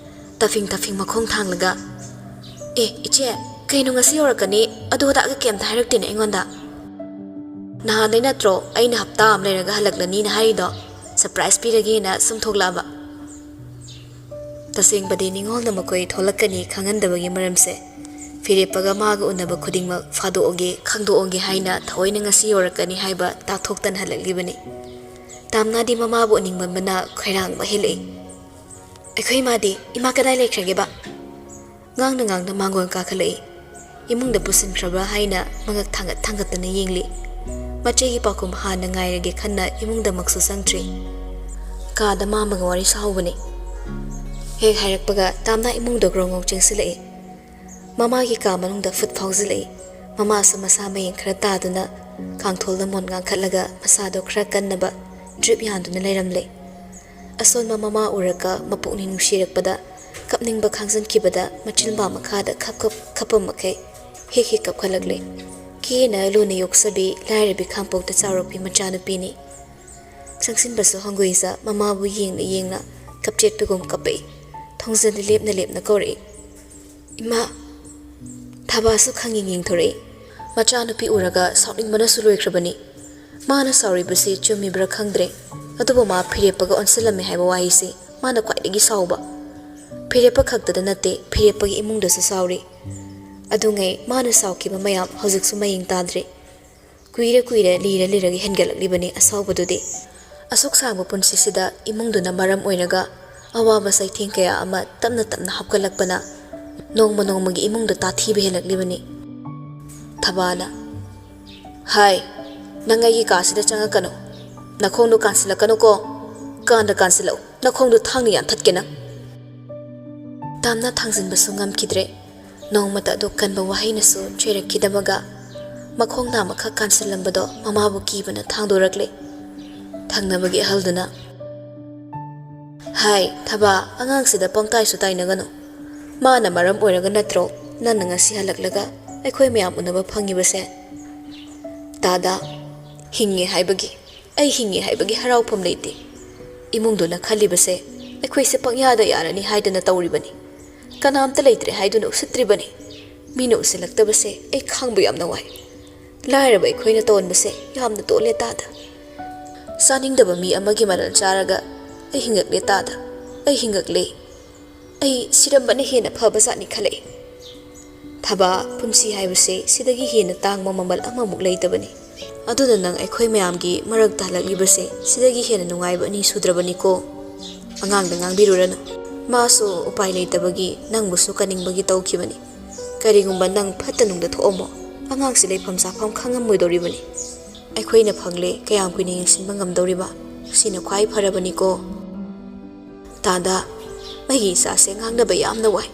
ꯇꯐꯤꯡ ꯇꯐꯤꯡ ꯃꯈꯣꯡ ꯊꯥꯡꯂꯒ, "ꯑꯦ, ꯏꯆꯦ!" "ꯀꯩꯅꯣ, ꯉꯁꯤ ꯌꯧꯔꯛꯀꯅꯤ ꯑꯗꯨ ꯑꯗꯥꯒ ꯀꯩꯝꯇ ꯍꯥꯏꯔꯛꯇꯦꯅꯦ ꯑꯩꯉꯣꯟꯗ꯫ ꯅꯍꯥꯟꯗꯩ ꯅꯠꯇ꯭ꯔꯣ ꯑꯩꯅ ꯍꯞꯇꯥ ꯑꯃ ꯂꯩꯔꯒ ꯍꯜꯂꯛꯂꯅꯤꯅ ꯍꯥꯏꯔꯤꯗꯣ? ꯁꯔꯄ꯭ꯔꯥꯏꯖ ꯄꯤꯔꯒꯦꯅ ꯁꯨꯝ ꯊꯣꯛꯂꯛꯑꯕ꯫" ꯇꯁꯦꯡꯕꯗꯤ ꯅꯤꯉꯣꯜꯅ ꯃꯈꯣꯏ ꯊꯣꯛꯂꯛꯀꯅꯤ ꯈꯪꯍꯟꯗꯕꯒꯤ ꯃꯔꯝꯁꯦ ꯐꯤꯔꯦꯞꯄꯒ ꯃꯥꯒ ꯎꯅꯕ ꯈꯨꯗꯤꯡꯃꯛ ꯐꯥꯗꯣꯛꯑꯒꯦ, ꯈꯪꯗꯣꯛꯑꯒꯦ ꯍꯥꯏꯅ ꯊꯑꯣꯏꯅ ꯉꯁꯤ ꯌꯧꯔꯛꯀꯅꯤ ꯍꯥꯏꯕ ꯇꯥꯛꯊꯣꯛꯇꯅ ꯍꯜꯂꯛꯂꯤꯕꯅꯤ꯫ ꯇꯥꯝꯅꯥꯗꯤ ꯃꯃꯥꯕꯨ ꯎꯅꯤꯡꯃꯟꯕꯅ ꯈꯣꯏꯔꯥꯡꯕ ꯍꯦꯜꯂꯛꯏ꯫ "ꯑꯩꯈꯣꯏ ꯏꯃꯥꯗꯤ? ꯏꯃꯥ ꯀꯗꯥꯏ ꯂꯩꯈ꯭ꯔꯒꯦꯕ?" ꯉꯥꯡꯅ ꯉꯥꯡꯅ ꯃꯥꯡꯒꯣꯜ ꯀꯥꯈꯠꯂꯛꯏ꯫ ꯏꯃꯨꯡꯗ ꯄꯨꯁꯤꯟꯈ꯭ꯔꯕ꯭ꯔꯥ ꯍꯥꯏꯅ ꯃꯉꯛ ꯊꯥꯡꯒꯠ ꯊꯥꯡꯒꯠꯇꯅ ꯌꯦꯡꯂꯤ꯫ ꯃꯆꯦꯒꯤ ꯄꯥꯎꯈꯨꯝ ꯍꯥꯟꯅ ꯉꯥꯏꯔꯒꯦ ꯈꯟꯅ ꯏꯃꯨꯡꯗꯃꯛꯁꯨ ꯆꯪꯗ꯭ꯔꯤ꯫ ꯀꯥꯗ ꯃꯥꯝꯃꯒ ꯋꯥꯔꯤ ꯁꯥꯍꯧꯕꯅꯤ꯫ ꯍꯦꯛ ꯍꯥꯏꯔꯛꯄꯒ ꯇꯥꯝꯅꯥ ꯏꯃꯨꯡꯗ ꯒ꯭ꯔꯣꯡ ꯒ꯭ꯔꯣꯡ ꯆꯦꯟꯁꯤꯜꯂꯛꯏ꯫ ꯃꯃꯥꯒꯤ ꯀꯥ ꯃꯅꯨꯡꯗ ꯐꯨꯠ ꯐꯥꯎꯖꯤꯜꯂꯛꯏ꯫ ꯃꯃꯥꯁꯨ ꯃꯁꯥ ꯃꯌꯦꯡ ꯈꯔ ꯇꯥꯗꯨꯅ ꯀꯥꯡꯊꯣꯜꯗ ꯃꯣꯟ ꯉꯥꯡꯈꯠꯂꯒ ꯃꯁꯥꯗꯣ ꯈꯔ ꯀꯟꯅꯕ ꯗ꯭ꯔꯤꯞ ꯌꯥꯟꯗꯨꯅ ꯂꯩꯔꯝꯂꯦ꯫ ꯑꯁꯣꯟꯕ ꯃꯃꯥ ꯎꯔꯒ ꯃꯄꯨꯛꯅꯤꯡ ꯅꯨꯡꯁꯤꯔꯛꯄꯗ, ꯀꯞꯅꯤꯡꯕ ꯈꯥꯡꯖꯟꯈꯤꯕꯗ ꯃꯆꯤꯟꯕꯥ ꯃꯈꯥꯗ ꯈꯞ ꯈꯞ ꯈꯞꯄ ꯃꯈꯩ ꯍꯦꯛ ꯍꯦꯛ ꯀꯞꯈꯠꯂꯛꯂꯦ꯫ ꯀꯦꯅ ꯂꯨꯅ ꯌꯣꯛꯆꯕꯤ ꯂꯥꯏꯔꯕꯤ ꯈꯥꯡꯄꯣꯛꯇ ꯆꯥꯎꯔꯛꯄꯤ ꯃꯆꯥꯅꯨꯄꯤꯅꯤ꯫ ꯆꯪꯁꯤꯟꯕꯁꯨ ꯍꯪꯒꯣꯏꯖ ꯃꯃꯥꯕꯨ ꯌꯦꯡꯅ ꯌꯦꯡꯅ ꯀꯞꯆꯦꯠꯄꯒꯨꯝ ꯀꯞꯄꯛꯏ꯫ ꯊꯣꯡꯖꯤꯟꯗ ꯂꯦꯞꯅ ꯂꯦꯞꯅ ꯀꯧꯔꯛꯏ, "ꯏꯃꯥ!" ꯊꯕꯥꯁꯨ ꯈꯪꯌꯦꯡ ꯌꯦꯡꯊꯣꯔꯛꯏ꯫ ꯃꯆꯥꯅꯨꯄꯤ ꯎꯔꯒ ꯁꯥꯎꯅꯤꯡꯕꯅꯁꯨ ꯂꯣꯏꯈ꯭ꯔꯕꯅꯤ꯫ ꯃꯥꯅ ꯁꯥꯎꯔꯤꯕꯁꯤ ꯆꯨꯝꯃꯤꯕ꯭ꯔꯥ ꯈꯪꯗ꯭ꯔꯦ, ꯑꯗꯨꯕꯨ ꯃꯥ ꯐꯤꯔꯦꯞꯄꯒ ꯑꯣꯟꯁꯤꯜꯂꯝꯃꯦ ꯍꯥꯏꯕ ꯋꯥꯍꯩꯁꯤ ꯃꯥꯅ ꯈ꯭ꯋꯥꯏꯗꯒꯤ ꯁꯥꯎꯕ꯫ ꯐꯤꯔꯦꯞꯄ ꯈꯛꯇꯗ ꯅꯠꯇꯦ, ꯐꯤꯔꯦꯞꯄꯒꯤ ꯏꯃꯨꯡꯗꯁꯨ ꯁꯥꯎꯔꯤ꯫ ꯑꯗꯨꯉꯩ ꯃꯥꯅ ꯁꯥꯎꯈꯤꯕ ꯃꯌꯥꯝ ꯍꯧꯖꯤꯛꯁꯨ ꯃꯌꯦꯡ ꯇꯥꯗ꯭ꯔꯤ꯫ ꯀꯨꯏꯔ ꯀꯨꯏꯔ ꯂꯤꯔ ꯂꯤꯔꯒ ꯍꯦꯟꯒꯠꯂꯛꯂꯤꯕꯅꯤ ꯑꯁꯥꯎꯕꯗꯨꯗꯤ꯫ ꯑꯁꯨꯛ ꯁꯥꯡꯕ ꯄꯨꯟꯁꯤꯁꯤꯗ ꯏꯃꯨꯡꯗꯨꯅ ꯃꯔꯝ ꯑꯣꯏꯔꯒ ꯑꯋꯥꯕ ꯆꯩꯊꯦꯡ ꯀꯌꯥ ꯑꯃ ꯇꯞꯅ ꯇꯞꯅ ꯍꯥꯞꯀꯠꯂꯛꯄꯅ ꯅꯣꯡꯃ ꯅꯣꯡꯃꯒꯤ ꯏꯃꯨꯡꯗ ꯇꯥꯊꯤꯕ ꯍꯦꯜꯂꯛꯂꯤꯕꯅꯤ꯫ ꯊꯕꯥꯅ, "ꯍꯥꯏ, ꯅꯪ ꯑꯩꯒꯤ ꯀꯥꯁꯤꯗ ꯆꯪꯉꯛꯀꯅꯨ꯫ ꯅꯈꯣꯡꯗꯣ ꯀꯥꯟꯁꯤꯜꯂꯛꯀꯅꯨꯀꯣ꯫ ꯀꯥꯟꯗ ꯀꯥꯟꯁꯤꯜꯂꯛꯎ꯫ ꯅꯈꯣꯡꯗꯣ ꯊꯥꯡꯅ ꯌꯥꯟꯊꯠꯀꯦ ꯅꯪ꯫" ꯇꯥꯝꯅ ꯊꯥꯡꯖꯤꯟꯕꯁꯨ ꯉꯝꯈꯤꯗ꯭ꯔꯦ꯫ ꯅꯣꯡꯃꯇ ꯑꯗꯨꯛ ꯀꯟꯕ ꯋꯥꯍꯩꯅꯁꯨ ꯆꯩꯔꯛꯈꯤꯗꯕꯒ ꯃꯈꯣꯡ ꯅꯥꯝꯃꯈꯛ ꯀꯥꯟꯁꯤꯜꯂꯝꯕꯗꯣ ꯃꯃꯥꯕꯨ ꯀꯤꯕꯅ ꯊꯥꯡꯗꯣꯔꯛꯂꯦ꯫ ꯊꯪꯅꯕꯒꯤ ꯑꯍꯜꯗꯨꯅ, "ꯍꯥꯏ, ꯊꯕꯥ, ꯑꯉꯥꯡꯁꯤꯗ ꯄꯪꯇꯥꯏꯁꯨ ꯇꯥꯏꯅꯒꯅꯨ꯫ ꯃꯥꯅ ꯃꯔꯝ ꯑꯣꯏꯔꯒ ꯅꯠꯇ꯭ꯔꯣ ꯅꯪꯅ ꯉꯁꯤ ꯍꯜꯂꯛꯂꯒ ꯑꯩꯈꯣꯏ ꯃꯌꯥꯝ ꯎꯅꯕ ꯐꯪꯉꯤꯕꯁꯦ? ꯇꯥꯗꯥ, ꯍꯤꯡꯉꯦ ꯍꯥꯏꯕꯒꯤ, ꯑꯩ ꯍꯤꯡꯉꯦ ꯍꯥꯏꯕꯒꯤ ꯍꯔꯥꯎꯐꯝ ꯂꯩꯇꯦ꯫ ꯏꯃꯨꯡꯗꯨꯅ ꯈꯜꯂꯤꯕꯁꯦ ꯑꯩꯈꯣꯏꯁꯦ ꯄꯪꯌꯥꯗ ꯌꯥꯔꯅꯤ ꯍꯥꯏꯗꯨꯅ ꯇꯧꯔꯤꯕꯅꯤ꯫ ꯀꯅꯥꯝꯇ ꯂꯩꯇ꯭ꯔꯦ ꯍꯥꯏꯗꯨꯅ ꯎꯁꯤꯠꯇ꯭ꯔꯤꯕꯅꯤ꯫ ꯃꯤꯅ ꯎꯁꯤꯜꯂꯛꯇꯕꯁꯦ ꯑꯩ ꯈꯥꯡꯕ ꯌꯥꯝꯅ ꯋꯥꯏ꯫ ꯂꯥꯏꯔꯕ ꯑꯩꯈꯣꯏꯅ ꯇꯣꯟꯕꯁꯦ ꯌꯥꯝꯅ ꯇꯣꯜꯂꯦ ꯇꯥꯗ꯫ ꯆꯥꯅꯤꯡꯗꯕ ꯃꯤ ꯑꯃꯒꯤ ꯃꯔꯜ ꯆꯥꯔꯒ ꯑꯩ ꯍꯤꯡꯉꯛꯂꯦ ꯇꯥꯗ꯫ ꯑꯩ ꯍꯤꯡꯉꯛꯂꯦ꯫ ꯑꯩ ꯁꯤꯔꯝꯕꯅ ꯍꯦꯟꯅ ꯐꯕꯖꯥꯠꯅꯤ ꯈꯜꯂꯛꯏ꯫ ꯊꯕꯥ, ꯄꯨꯟꯁꯤ ꯍꯥꯏꯕꯁꯦ ꯁꯤꯗꯒꯤ ꯍꯦꯟꯅ ꯇꯥꯡꯕ ꯃꯃꯜ ꯑꯃꯃꯨꯛ ꯂꯩꯇꯕꯅꯤ꯫ ꯑꯗꯨꯅ ꯅꯪ ꯑꯩꯈꯣꯏ ꯃꯌꯥꯝꯒꯤ ꯃꯔꯛꯇ ꯍꯜꯂꯛꯂꯤꯕꯁꯦ ꯁꯤꯗꯒꯤ ꯍꯦꯟꯅ ꯅꯨꯡꯉꯥꯏꯕ ꯑꯅꯤ ꯁꯨꯗ꯭ꯔꯕꯅꯤꯀꯣ꯫ ꯑꯉꯥꯡꯗ ꯉꯥꯡꯕꯤꯔꯨꯔꯅꯨ꯫ ꯃꯥꯁꯨ ꯎꯄꯥꯏ ꯂꯩꯇꯕꯒꯤ ꯅꯪꯕꯨꯁꯨ ꯀꯟꯅꯤꯡꯕꯒꯤ ꯇꯧꯈꯤꯕꯅꯤ꯫ ꯀꯔꯤꯒꯨꯝꯕ ꯅꯪ ꯐꯠꯇ ꯅꯨꯡꯗ ꯊꯣꯛꯑꯝꯃꯣ, ꯑꯉꯥꯡꯁꯤ ꯂꯩꯐꯝ ꯆꯥꯐꯝ ꯈꯪꯉꯝꯃꯣꯏꯗꯧꯔꯤꯕꯅꯤ꯫ ꯑꯩꯈꯣꯏꯅ ꯐꯪꯂꯦ, ꯀꯌꯥꯝ ꯀꯨꯏꯅ ꯌꯦꯡꯁꯤꯟꯕ ꯉꯝꯗꯧꯔꯤꯕ? ꯁꯤꯅ ꯈ꯭ꯋꯥꯏ ꯐꯔꯕꯅꯤꯀꯣ꯫ ꯇꯥꯗ, ꯑꯩꯒꯤ ꯏꯆꯥꯁꯦ ꯉꯥꯡꯅꯕ ꯌꯥꯝꯅ ꯋꯥꯏ꯫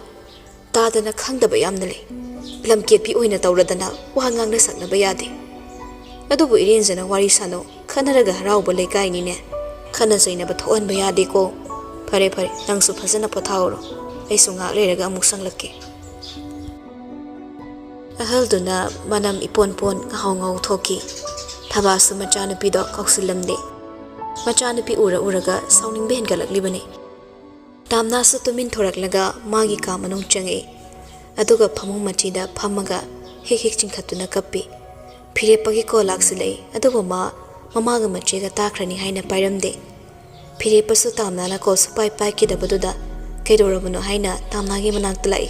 ꯇꯥꯗꯅ ꯈꯪꯗꯕ ꯌꯥꯝꯅ ꯂꯩ꯫ ꯂꯝꯀꯦꯠꯄꯤ ꯑꯣꯏꯅ ꯇꯧꯔꯗꯅ ꯋꯥ ꯉꯥꯡꯅ ꯁꯛꯅꯕ ꯌꯥꯗꯦ꯫ ꯑꯗꯨꯕꯨ ꯏꯔꯦꯟꯖꯅ ꯋꯥꯔꯤ ꯁꯥꯅꯧ꯫ ꯈꯠꯅꯔꯒ ꯍꯔꯥꯎꯕ ꯂꯩꯀꯥꯏꯅꯤꯅꯦ꯫ ꯈꯠꯅ ꯆꯩꯅꯕ ꯊꯣꯛꯍꯟꯕ ꯌꯥꯗꯦꯀꯣ꯫ ꯐꯔꯦ ꯐꯔꯦ, ꯅꯪꯁꯨ ꯐꯖꯅ ꯄꯣꯊꯥꯍꯧꯔꯣ꯫ ꯑꯩꯁꯨ ꯉꯥꯏꯍꯥꯛ ꯂꯩꯔꯒ ꯑꯃꯨꯛ ꯆꯪꯂꯛꯀꯦ꯫ ꯑꯍꯜꯗꯨꯅ ꯃꯅꯝ ꯏꯄꯣꯟ ꯄꯣꯟ ꯉꯍꯥꯎ ꯉꯍꯥꯎ ꯊꯣꯛꯈꯤ꯫ ꯊꯕꯥꯁꯨ ꯃꯆꯥꯅꯨꯄꯤꯗꯣ ꯀꯧꯁꯤꯜꯂꯝꯗꯦ꯫ ꯃꯆꯥꯅꯨꯄꯤ ꯎꯔ ꯎꯔꯒ ꯁꯥꯎꯅꯤꯡꯕ ꯍꯦꯟꯒꯠꯂꯛꯂꯤꯕꯅꯤ꯫ ꯇꯥꯝꯅꯥꯁꯨ ꯇꯨꯃꯤꯟ ꯊꯣꯔꯛꯂꯒ ꯃꯥꯒꯤ ꯀꯥ ꯃꯅꯨꯡ ꯆꯪꯉꯛꯏ꯫ ꯑꯗꯨꯒ ꯐꯃꯨꯡ ꯃꯆꯤꯗ ꯐꯝꯃꯒ ꯍꯤꯛ ꯍꯤꯛ ꯆꯤꯡꯈꯠꯇꯨꯅ ꯀꯞꯄꯤ꯫ ꯐꯤꯔꯦꯞꯄꯒꯤ ꯀꯣꯜ ꯂꯥꯛꯁꯤꯜꯂꯛꯏ, ꯑꯗꯨꯕꯨ ꯃꯥ ꯃꯃꯥꯒ ꯃꯆꯦꯒ ꯇꯥꯈ꯭ꯔꯅꯤ ꯍꯥꯏꯅ ꯄꯥꯏꯔꯝꯗꯦ꯫ ꯐꯤꯔꯦꯞꯄꯁꯨ ꯇꯥꯝꯅꯥꯅ ꯀꯣꯜ ꯁꯨꯄꯥꯏ ꯄꯥꯏꯈꯤꯗꯕꯗꯨꯗ ꯀꯩꯗꯧꯔꯕꯅꯣ ꯍꯥꯏꯅ ꯇꯥꯝꯅꯥꯒꯤ ꯃꯅꯥꯛꯇ ꯂꯥꯛꯏ꯫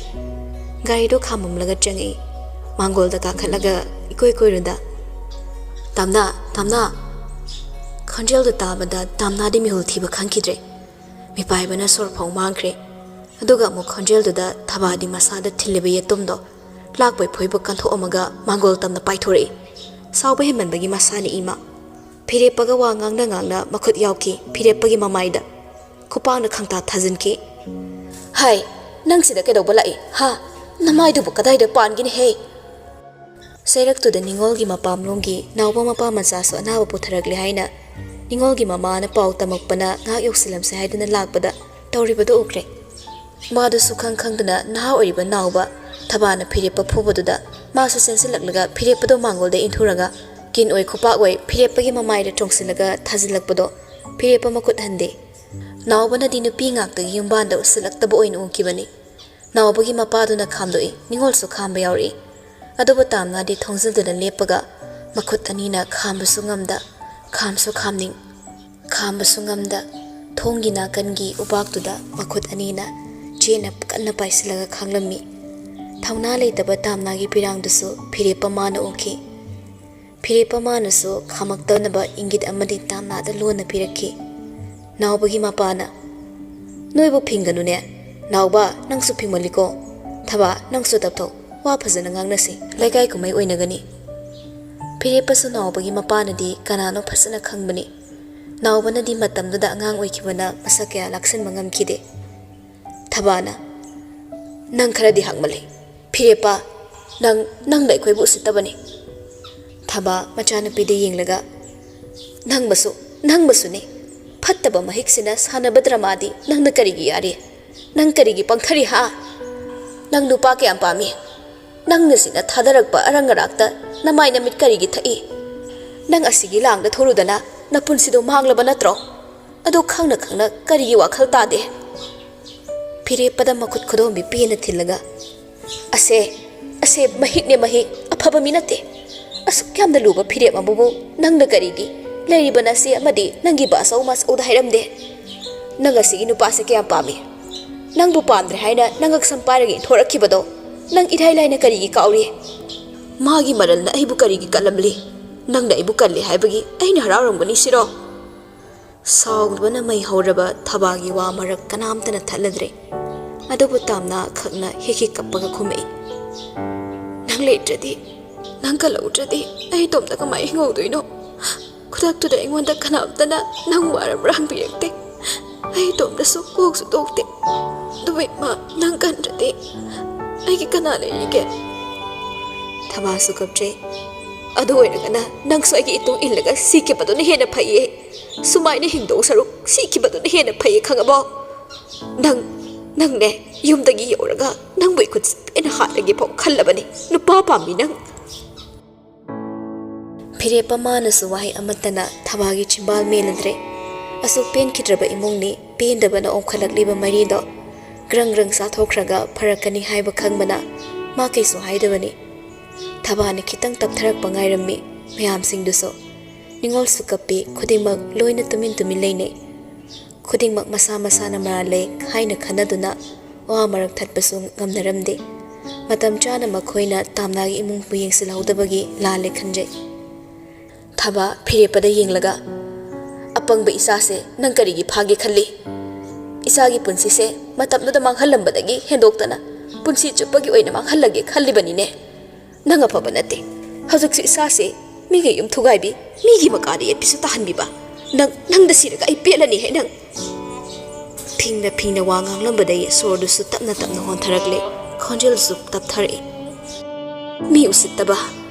ꯒꯥꯔꯤꯗꯣ ꯈꯥꯝꯃꯝꯂꯒ ꯆꯪꯉꯛꯏ꯫ ꯃꯥꯡꯒꯣꯜꯗ ꯀꯥꯈꯠꯂꯒ ꯏꯀꯣꯏ ꯀꯣꯏꯔꯨꯗ, "ꯇꯥꯝꯅꯥ, ꯇꯥꯝꯅꯥ!" ꯈꯣꯟꯖꯦꯜꯗꯨ ꯇꯥꯕꯗ ꯇꯥꯝꯅꯥꯗꯤ ꯃꯤꯍꯨꯜ ꯊꯤꯕ ꯈꯪꯈꯤꯗ꯭ꯔꯦ꯫ ꯃꯤꯄꯥꯏꯕꯅ ꯁꯣꯔ ꯐꯥꯎ ꯃꯥꯡꯈ꯭ꯔꯦ꯫ ꯑꯗꯨꯒ ꯑꯃꯨꯛ ꯈꯣꯟꯖꯦꯜꯗꯨꯗ ꯊꯕꯥꯗꯤ ꯃꯁꯥꯗ ꯊꯤꯜꯂꯤꯕ ꯌꯦꯇꯨꯝꯗꯣ ꯂꯥꯛꯄꯩ ꯐꯣꯏꯕ ꯀꯟꯊꯣꯛꯑꯝꯃꯒ ꯃꯥꯡꯒꯣꯜ ꯇꯝꯅ ꯄꯥꯏꯊꯣꯔꯛꯏ꯫ ꯁꯥꯎꯕ ꯍꯦꯟꯃꯟꯕꯒꯤ ꯃꯁꯥꯅꯤ ꯏꯃꯥ꯫ ꯐꯤꯔꯦꯞꯄꯒ ꯋꯥ ꯉꯥꯡꯅ ꯉꯥꯡꯅ ꯃꯈꯨꯠ ꯌꯥꯎꯈꯤ ꯐꯤꯔꯦꯞꯄꯒꯤ ꯃꯃꯥꯏꯗ꯫ ꯈꯨꯄꯥꯛꯅ ꯈꯪꯇꯥ ꯊꯥꯖꯤꯟꯈꯤ꯫ "ꯍꯥꯏ, ꯅꯪ ꯁꯤꯗ ꯀꯩꯗꯧꯕ ꯂꯥꯛꯏ, ꯍꯥ? ꯅꯃꯥꯏꯗꯨꯕꯨ ꯀꯗꯥꯏꯗ ꯄꯥꯟꯒꯦꯅꯦꯍꯦ?" ꯆꯩꯔꯛꯇꯨꯗ ꯅꯤꯉꯣꯜꯒꯤ ꯃꯄꯥꯝꯂꯣꯝꯒꯤ ꯅꯥꯎꯕ ꯃꯄꯥ ꯃꯆꯥꯁꯨ ꯑꯅꯥꯕ ꯄꯨꯊꯔꯛꯂꯦ ꯍꯥꯏꯅ ꯅꯤꯉꯣꯜꯒꯤ ꯃꯃꯥꯅ ꯄꯥꯎ ꯇꯝꯃꯛꯄꯅ ꯉꯥꯏꯍꯥꯛ ꯌꯧꯁꯤꯜꯂꯝꯁꯦ ꯍꯥꯏꯗꯨꯅ ꯂꯥꯛꯄꯗ ꯇꯧꯔꯤꯕꯗꯨ ꯎꯈ꯭ꯔꯦ꯫ ꯃꯥꯗꯨ ꯁꯨꯈꯪ ꯈꯪꯗꯅ ꯅꯍꯥ ꯑꯣꯏꯔꯤꯕ ꯅꯥꯎꯕ ꯊꯕꯥꯅ ꯐꯤꯔꯦꯞꯄ ꯐꯨꯕꯗꯨꯗ ꯃꯥꯁꯨ ꯆꯦꯟꯁꯤꯜꯂꯛꯂꯒ ꯐꯤꯔꯦꯞꯄꯗꯣ ꯃꯥꯡꯒꯣꯜꯗ ꯏꯟꯊꯨꯔꯒ ꯀꯤꯟ ꯑꯣꯏ ꯈꯨꯄꯥꯛ ꯑꯣꯏ ꯐꯤꯔꯦꯞꯄꯒꯤ ꯃꯃꯥꯏꯗ ꯆꯣꯡꯁꯤꯜꯂꯒ ꯊꯥꯖꯤꯜꯂꯛꯄꯗꯣ ꯐꯤꯔꯦꯞꯄ ꯃꯈꯨꯠ ꯍꯟꯗꯦ꯫ ꯅꯥꯎꯕꯅꯗꯤ ꯅꯨꯄꯤ ꯉꯥꯛꯇꯒꯤ ꯌꯨꯝꯕꯥꯟꯗ ꯎꯁꯤꯜꯂꯛꯇꯕ ꯑꯣꯏꯅ ꯎꯈꯤꯕꯅꯤ꯫ ꯅꯥꯎꯕꯒꯤ ꯃꯄꯥꯗꯨꯅ ꯈꯥꯝꯗꯣꯛꯏ, ꯅꯤꯉꯣꯜꯁꯨ ꯈꯥꯝꯕ ꯌꯥꯎꯔꯛꯏ꯫ ꯑꯗꯨꯕꯨ ꯇꯥꯝꯅꯥꯗꯤ ꯊꯣꯡꯖꯤꯜꯗꯨꯗ ꯂꯦꯞꯄꯒ ꯃꯈꯨꯠ ꯑꯅꯤꯅ ꯈꯥꯝꯕꯁꯨ ꯉꯝꯗ, ꯈꯥꯝꯁꯨ ꯈꯥꯝꯅꯤꯡ, ꯈꯥꯝꯕꯁꯨ ꯉꯝꯗ, ꯊꯣꯡꯒꯤ ꯅꯥꯀꯟꯒꯤ ꯎꯕꯥꯛꯇꯨꯗ ꯃꯈꯨꯠ ꯑꯅꯤꯅ ꯆꯦꯠꯅ ꯀꯟꯅ ꯄꯥꯏꯁꯤꯜꯂꯒ ꯈꯥꯡꯂꯝꯃꯤ꯫ ꯊꯧꯅꯥ ꯂꯩꯇꯕ ꯇꯥꯝꯅꯥꯒꯤ ꯄꯤꯔꯥꯡꯗꯨꯁꯨ ꯐꯤꯔꯦꯞꯄ ꯃꯥꯅ ꯎꯈꯤ꯫ ꯐꯤꯔꯦꯞꯄ ꯃꯥꯅꯁꯨ ꯈꯥꯝꯃꯛꯇꯅꯕ ꯏꯪꯒꯤꯠ ꯑꯃꯗꯤ ꯇꯥꯝꯅꯥꯗ ꯂꯣꯟꯅ ꯄꯤꯔꯛꯈꯤ꯫ ꯅꯥꯎꯕꯒꯤ ꯃꯄꯥꯅ, "ꯅꯣꯏꯕꯨ ꯐꯤꯡꯒꯅꯨꯅꯦ꯫ ꯅꯥꯎꯕ, ꯅꯪꯁꯨ ꯐꯤꯡꯃꯜꯂꯤꯀꯣ꯫ ꯊꯕꯥ, ꯅꯪꯁꯨ ꯇꯞꯊꯧ꯫ ꯋꯥ ꯐꯖꯅ ꯉꯥꯡꯅꯁꯤ꯫ ꯂꯩꯀꯥꯏ ꯀꯨꯝꯍꯩ ꯑꯣꯏꯅꯒꯅꯤ꯫" ꯐꯤꯔꯦꯞꯄꯁꯨ ꯅꯥꯎꯕꯒꯤ ꯃꯄꯥꯅꯗꯤ ꯀꯅꯥꯅꯣ ꯐꯖꯅ ꯈꯪꯕꯅꯤ꯫ ꯅꯥꯎꯕꯅꯗꯤ ꯃꯇꯝꯗꯨꯗ ꯑꯉꯥꯡ ꯑꯣꯏꯈꯤꯕꯅ ꯃꯁꯛ ꯀꯌꯥ ꯂꯥꯛꯁꯤꯟꯕ ꯉꯝꯈꯤꯗꯦ꯫ ꯊꯕꯥꯅ, "ꯅꯪ ꯈꯔꯗꯤ ꯍꯥꯡꯃꯜꯂꯤ꯫ ꯐꯤꯔꯦꯞꯄ, ꯅꯪ, ꯅꯪꯅ ꯑꯩꯈꯣꯏꯕꯨ ꯎꯁꯤꯠꯇꯕꯅꯤ꯫ ꯊꯕꯥ ꯃꯆꯥꯅꯨꯄꯤꯗ ꯌꯦꯡꯂꯒ, "ꯅꯪꯕꯁꯨ, ꯅꯪꯕꯁꯨꯅꯤ꯫ ꯐꯠꯇꯕ ꯃꯍꯤꯛꯁꯤꯅ ꯁꯥꯟꯅꯕ ꯗ꯭ꯔꯃꯥꯗꯤ ꯅꯪꯅ ꯀꯔꯤꯒꯤ ꯌꯥꯔꯤ? ꯅꯪ ꯀꯔꯤꯒꯤ ꯄꯪꯊꯔꯤ ꯍꯥ? ꯅꯪ ꯅꯨꯄꯥ ꯀꯌꯥꯝ ꯄꯥꯝꯃꯤ? ꯅꯪꯅ ꯁꯤꯅ ꯊꯥꯗꯔꯛꯄ ꯑꯔꯪ ꯑꯔꯥꯛꯇ ꯅꯃꯥꯏ ꯅꯃꯤꯠ ꯀꯔꯤꯒꯤ ꯊꯛꯏ? ꯅꯪ ꯑꯁꯤꯒꯤ ꯂꯥꯡꯗ ꯊꯣꯛꯂꯨꯗꯅ ꯅꯄꯨꯟꯁꯤꯗꯣ ꯃꯥꯡꯂꯕ ꯅꯠꯇ꯭ꯔꯣ? ꯑꯗꯨ ꯈꯪꯅ ꯈꯪꯅ ꯀꯔꯤꯒꯤ ꯋꯥꯈꯜ ꯇꯥꯗꯦ?" ꯐꯤꯔꯦꯞꯄꯗ ꯃꯈꯨꯠ ꯈꯨꯗꯣꯝꯕꯤ ꯄꯦꯟꯅ ꯊꯤꯜꯂꯒ, "ꯑꯁꯦ, ꯑꯁꯦ ꯃꯍꯤꯛꯅꯦ ꯃꯍꯤꯛ, ꯑꯐꯕ ꯃꯤ ꯅꯠꯇꯦ꯫ ꯑꯁꯨꯛ ꯌꯥꯝꯅ ꯂꯨꯕ ꯐꯤꯔꯦꯞ ꯑꯃꯕꯨ ꯅꯪꯅ ꯀꯔꯤꯒꯤ ꯂꯩꯔꯤꯕ ꯅꯆꯦ ꯑꯃꯗꯤ ꯅꯪꯒꯤ ꯕꯥꯆꯧ ꯃꯥꯆꯧꯗ ꯍꯥꯏꯔꯝꯗꯦ? ꯅꯪ ꯑꯁꯤꯒꯤ ꯅꯨꯄꯥꯁꯦ ꯀꯌꯥꯝ ꯄꯥꯝꯃꯤ? ꯅꯪꯕꯨ ꯄꯥꯝꯗ꯭ꯔꯦ ꯍꯥꯏꯅ ꯅꯉꯛꯁꯝ ꯄꯥꯏꯔꯒ ꯏꯟꯊꯣꯔꯛꯈꯤꯕꯗꯣ ꯅꯪ ꯏꯔꯥꯏ ꯂꯥꯏꯅ ꯀꯔꯤꯒꯤ ꯀꯥꯎꯔꯤ? ꯃꯥꯒꯤ ꯃꯔꯜꯅ ꯑꯩꯕꯨ ꯀꯔꯤꯒꯤ ꯀꯜꯂꯝꯂꯤ? ꯅꯪꯅ ꯑꯩꯕꯨ ꯀꯜꯂꯤ ꯍꯥꯏꯕꯒꯤ ꯑꯩꯅ ꯍꯔꯥꯎꯔꯝꯒꯅꯤ ꯁꯤꯔꯣ?" ꯁꯥꯎꯕꯅ ꯃꯩ ꯍꯧꯔꯕ ꯊꯕꯥꯒꯤ ꯋꯥ ꯃꯔꯛ ꯀꯅꯥꯝꯇꯅ ꯊꯠꯂꯗ꯭ꯔꯦ꯫ ꯑꯗꯨꯕꯨ ꯇꯥꯝꯅꯥ ꯈꯛꯅ ꯍꯦꯛ ꯍꯦꯛ ꯀꯞꯄꯒ ꯈꯨꯝꯃꯛꯏ, "ꯅꯪ ꯂꯩꯇ꯭ꯔꯗꯤ, ꯅꯪ ꯀꯜꯍꯧꯗ꯭ꯔꯗꯤ ꯑꯩ ꯏꯇꯣꯝꯇ ꯀꯃꯥꯏ ꯍꯤꯡꯍꯧꯗꯣꯏꯅꯣ? ꯈꯨꯗꯛꯇꯨꯗ ꯑꯩꯉꯣꯟꯗ ꯀꯅꯥꯝꯇꯅ ꯅꯪ ꯋꯥꯔꯕ꯭ꯔꯥ ꯍꯪꯕꯤꯔꯛꯇꯦ꯫ ꯑꯩ ꯏꯇꯣꯝꯇꯁꯨ ꯀꯣꯛꯁꯨ ꯇꯣꯛꯇꯦ꯫ ꯑꯗꯨꯕꯨ ꯏꯃꯥ, ꯅꯪ ꯀꯟꯗ꯭ꯔꯗꯤ ꯑꯩꯒꯤ ꯀꯅꯥ ꯂꯩꯔꯤꯒꯦ?" ꯊꯕꯥꯁꯨ ꯀꯞꯆꯩ꯫ "ꯑꯗꯨ ꯑꯣꯏꯔꯒꯅ ꯅꯪꯁꯨ ꯑꯩꯒꯤ ꯏꯇꯨꯡ ꯏꯜꯂꯒ ꯁꯤꯈꯤꯕꯗꯨꯅ ꯍꯦꯟꯅ ꯐꯩꯌꯦ꯫ ꯁꯨꯃꯥꯏꯅ ꯍꯤꯡꯗꯧ ꯁꯔꯨꯛ ꯁꯤꯈꯤꯕꯗꯨꯅ ꯍꯦꯟꯅ ꯐꯩꯌꯦ, ꯈꯪꯉꯕꯣ? ꯅꯪ, ꯅꯪꯅꯦ, ꯌꯨꯝꯗꯒꯤ ꯌꯧꯔꯒ ꯅꯪꯕꯨ ꯏꯈꯨꯠ ꯄꯦꯟꯅ ꯍꯥꯠꯂꯒꯦ ꯐꯥꯎ ꯈꯜꯂꯕꯅꯤ, ꯅꯨꯄꯥ ꯄꯥꯝꯃꯤ ꯅꯪ꯫" ꯐꯤꯔꯦꯞꯄ ꯃꯥꯅꯁꯨ ꯋꯥꯍꯩ ꯑꯃꯠꯇꯅ ꯊꯕꯥꯒꯤ ꯆꯤꯝꯕꯥꯜ ꯃꯦꯜꯂꯗ꯭ꯔꯦ꯫ ꯑꯁꯨꯛ ꯄꯦꯟꯈꯤꯗ꯭ꯔꯕ ꯏꯃꯨꯡꯅꯤ, ꯄꯦꯟꯗꯕꯅ ꯑꯣꯝꯈꯠꯂꯛꯂꯤꯕ ꯃꯔꯤꯗꯣ꯫ ꯒ꯭ꯔꯪ ꯒ꯭ꯔꯪ ꯆꯥꯊꯣꯛꯈ꯭ꯔꯒ ꯐꯔꯛꯀꯅꯤ ꯍꯥꯏꯕ ꯈꯪꯕꯅ ꯃꯥ ꯀꯩꯁꯨ ꯍꯥꯏꯗꯕꯅꯤ꯫ ꯊꯕꯥꯅ ꯈꯤꯇꯪ ꯇꯞꯊꯔꯛꯄ ꯉꯥꯏꯔꯝꯃꯤ꯫ ꯃꯌꯥꯝꯁꯤꯡꯗꯨꯁꯨ ꯅꯤꯉꯣꯜꯁꯨ ꯀꯞꯄꯤ, ꯈꯨꯗꯤꯡꯃꯛ ꯂꯣꯏꯅ ꯇꯨꯃꯤꯟ ꯇꯨꯃꯤꯟ ꯂꯩꯅꯩ꯫ ꯈꯨꯗꯤꯡꯃꯛ ꯃꯁꯥ ꯃꯁꯥꯅ ꯃꯔꯥꯜ ꯂꯩ ꯍꯥꯏꯅ ꯈꯟꯅꯗꯨꯅ ꯋꯥ ꯃꯔꯛ ꯊꯠꯄꯁꯨ ꯉꯝꯅꯔꯝꯗꯦ꯫ ꯃꯇꯝ ꯆꯥꯅ ꯃꯈꯣꯏꯅ ꯇꯥꯝꯅꯥꯒꯤ ꯏꯃꯨꯡꯕꯨ ꯌꯦꯡꯁꯤꯜꯍꯧꯗꯕꯒꯤ ꯂꯥꯜꯂꯦ ꯈꯟꯖꯩ꯫ ꯊꯕꯥ ꯐꯤꯔꯦꯞꯄꯗ ꯌꯦꯡꯂꯒ, "ꯑꯄꯪꯕ ꯏꯆꯥꯁꯦ ꯅꯪ ꯀꯔꯤꯒꯤ ꯐꯥꯒꯦ ꯈꯜꯂꯤ? ꯏꯆꯥꯒꯤ ꯄꯨꯟꯁꯤꯁꯦ ꯃꯇꯝꯗꯨꯗ ꯃꯥꯡꯍꯜꯂꯝꯕꯗꯒꯤ ꯍꯦꯟꯗꯣꯛꯇꯅ ꯄꯨꯟꯁꯤ ꯆꯨꯞꯄꯒꯤ ꯑꯣꯏꯅ ꯃꯥꯡꯍꯜꯂꯒꯦ ꯈꯜꯂꯤꯕꯅꯤꯅꯦ꯫ ꯅꯪ ꯑꯐꯕ ꯅꯠꯇꯦ꯫ ꯍꯧꯖꯤꯛꯁꯨ ꯏꯆꯥꯁꯦ ꯃꯤꯒꯤ ꯌꯨꯝ ꯊꯨꯒꯥꯏꯕꯤ, ꯃꯤꯒꯤ ꯃꯀꯥꯗ ꯌꯦꯠꯄꯤꯁꯨ ꯇꯥꯍꯟꯕꯤꯕ꯫ ꯅꯪ, ꯅꯪꯗ ꯁꯤꯔꯒ ꯑꯩ ꯄꯦꯜꯂꯅꯤꯍꯦ ꯅꯪ!" ꯐꯤꯡꯅ ꯐꯤꯡꯅ ꯋꯥ ꯉꯥꯡꯂꯝꯕꯗꯒꯤ ꯁꯣꯔꯗꯨꯁꯨ ꯇꯞꯅ ꯇꯞꯅ ꯍꯣꯟꯊꯔꯛꯂꯦ꯫ ꯈꯣꯟꯖꯦꯜꯁꯨ ꯇꯞꯊꯔꯛꯏ꯫ "ꯃꯤ ꯎꯁꯤꯠꯇꯕ,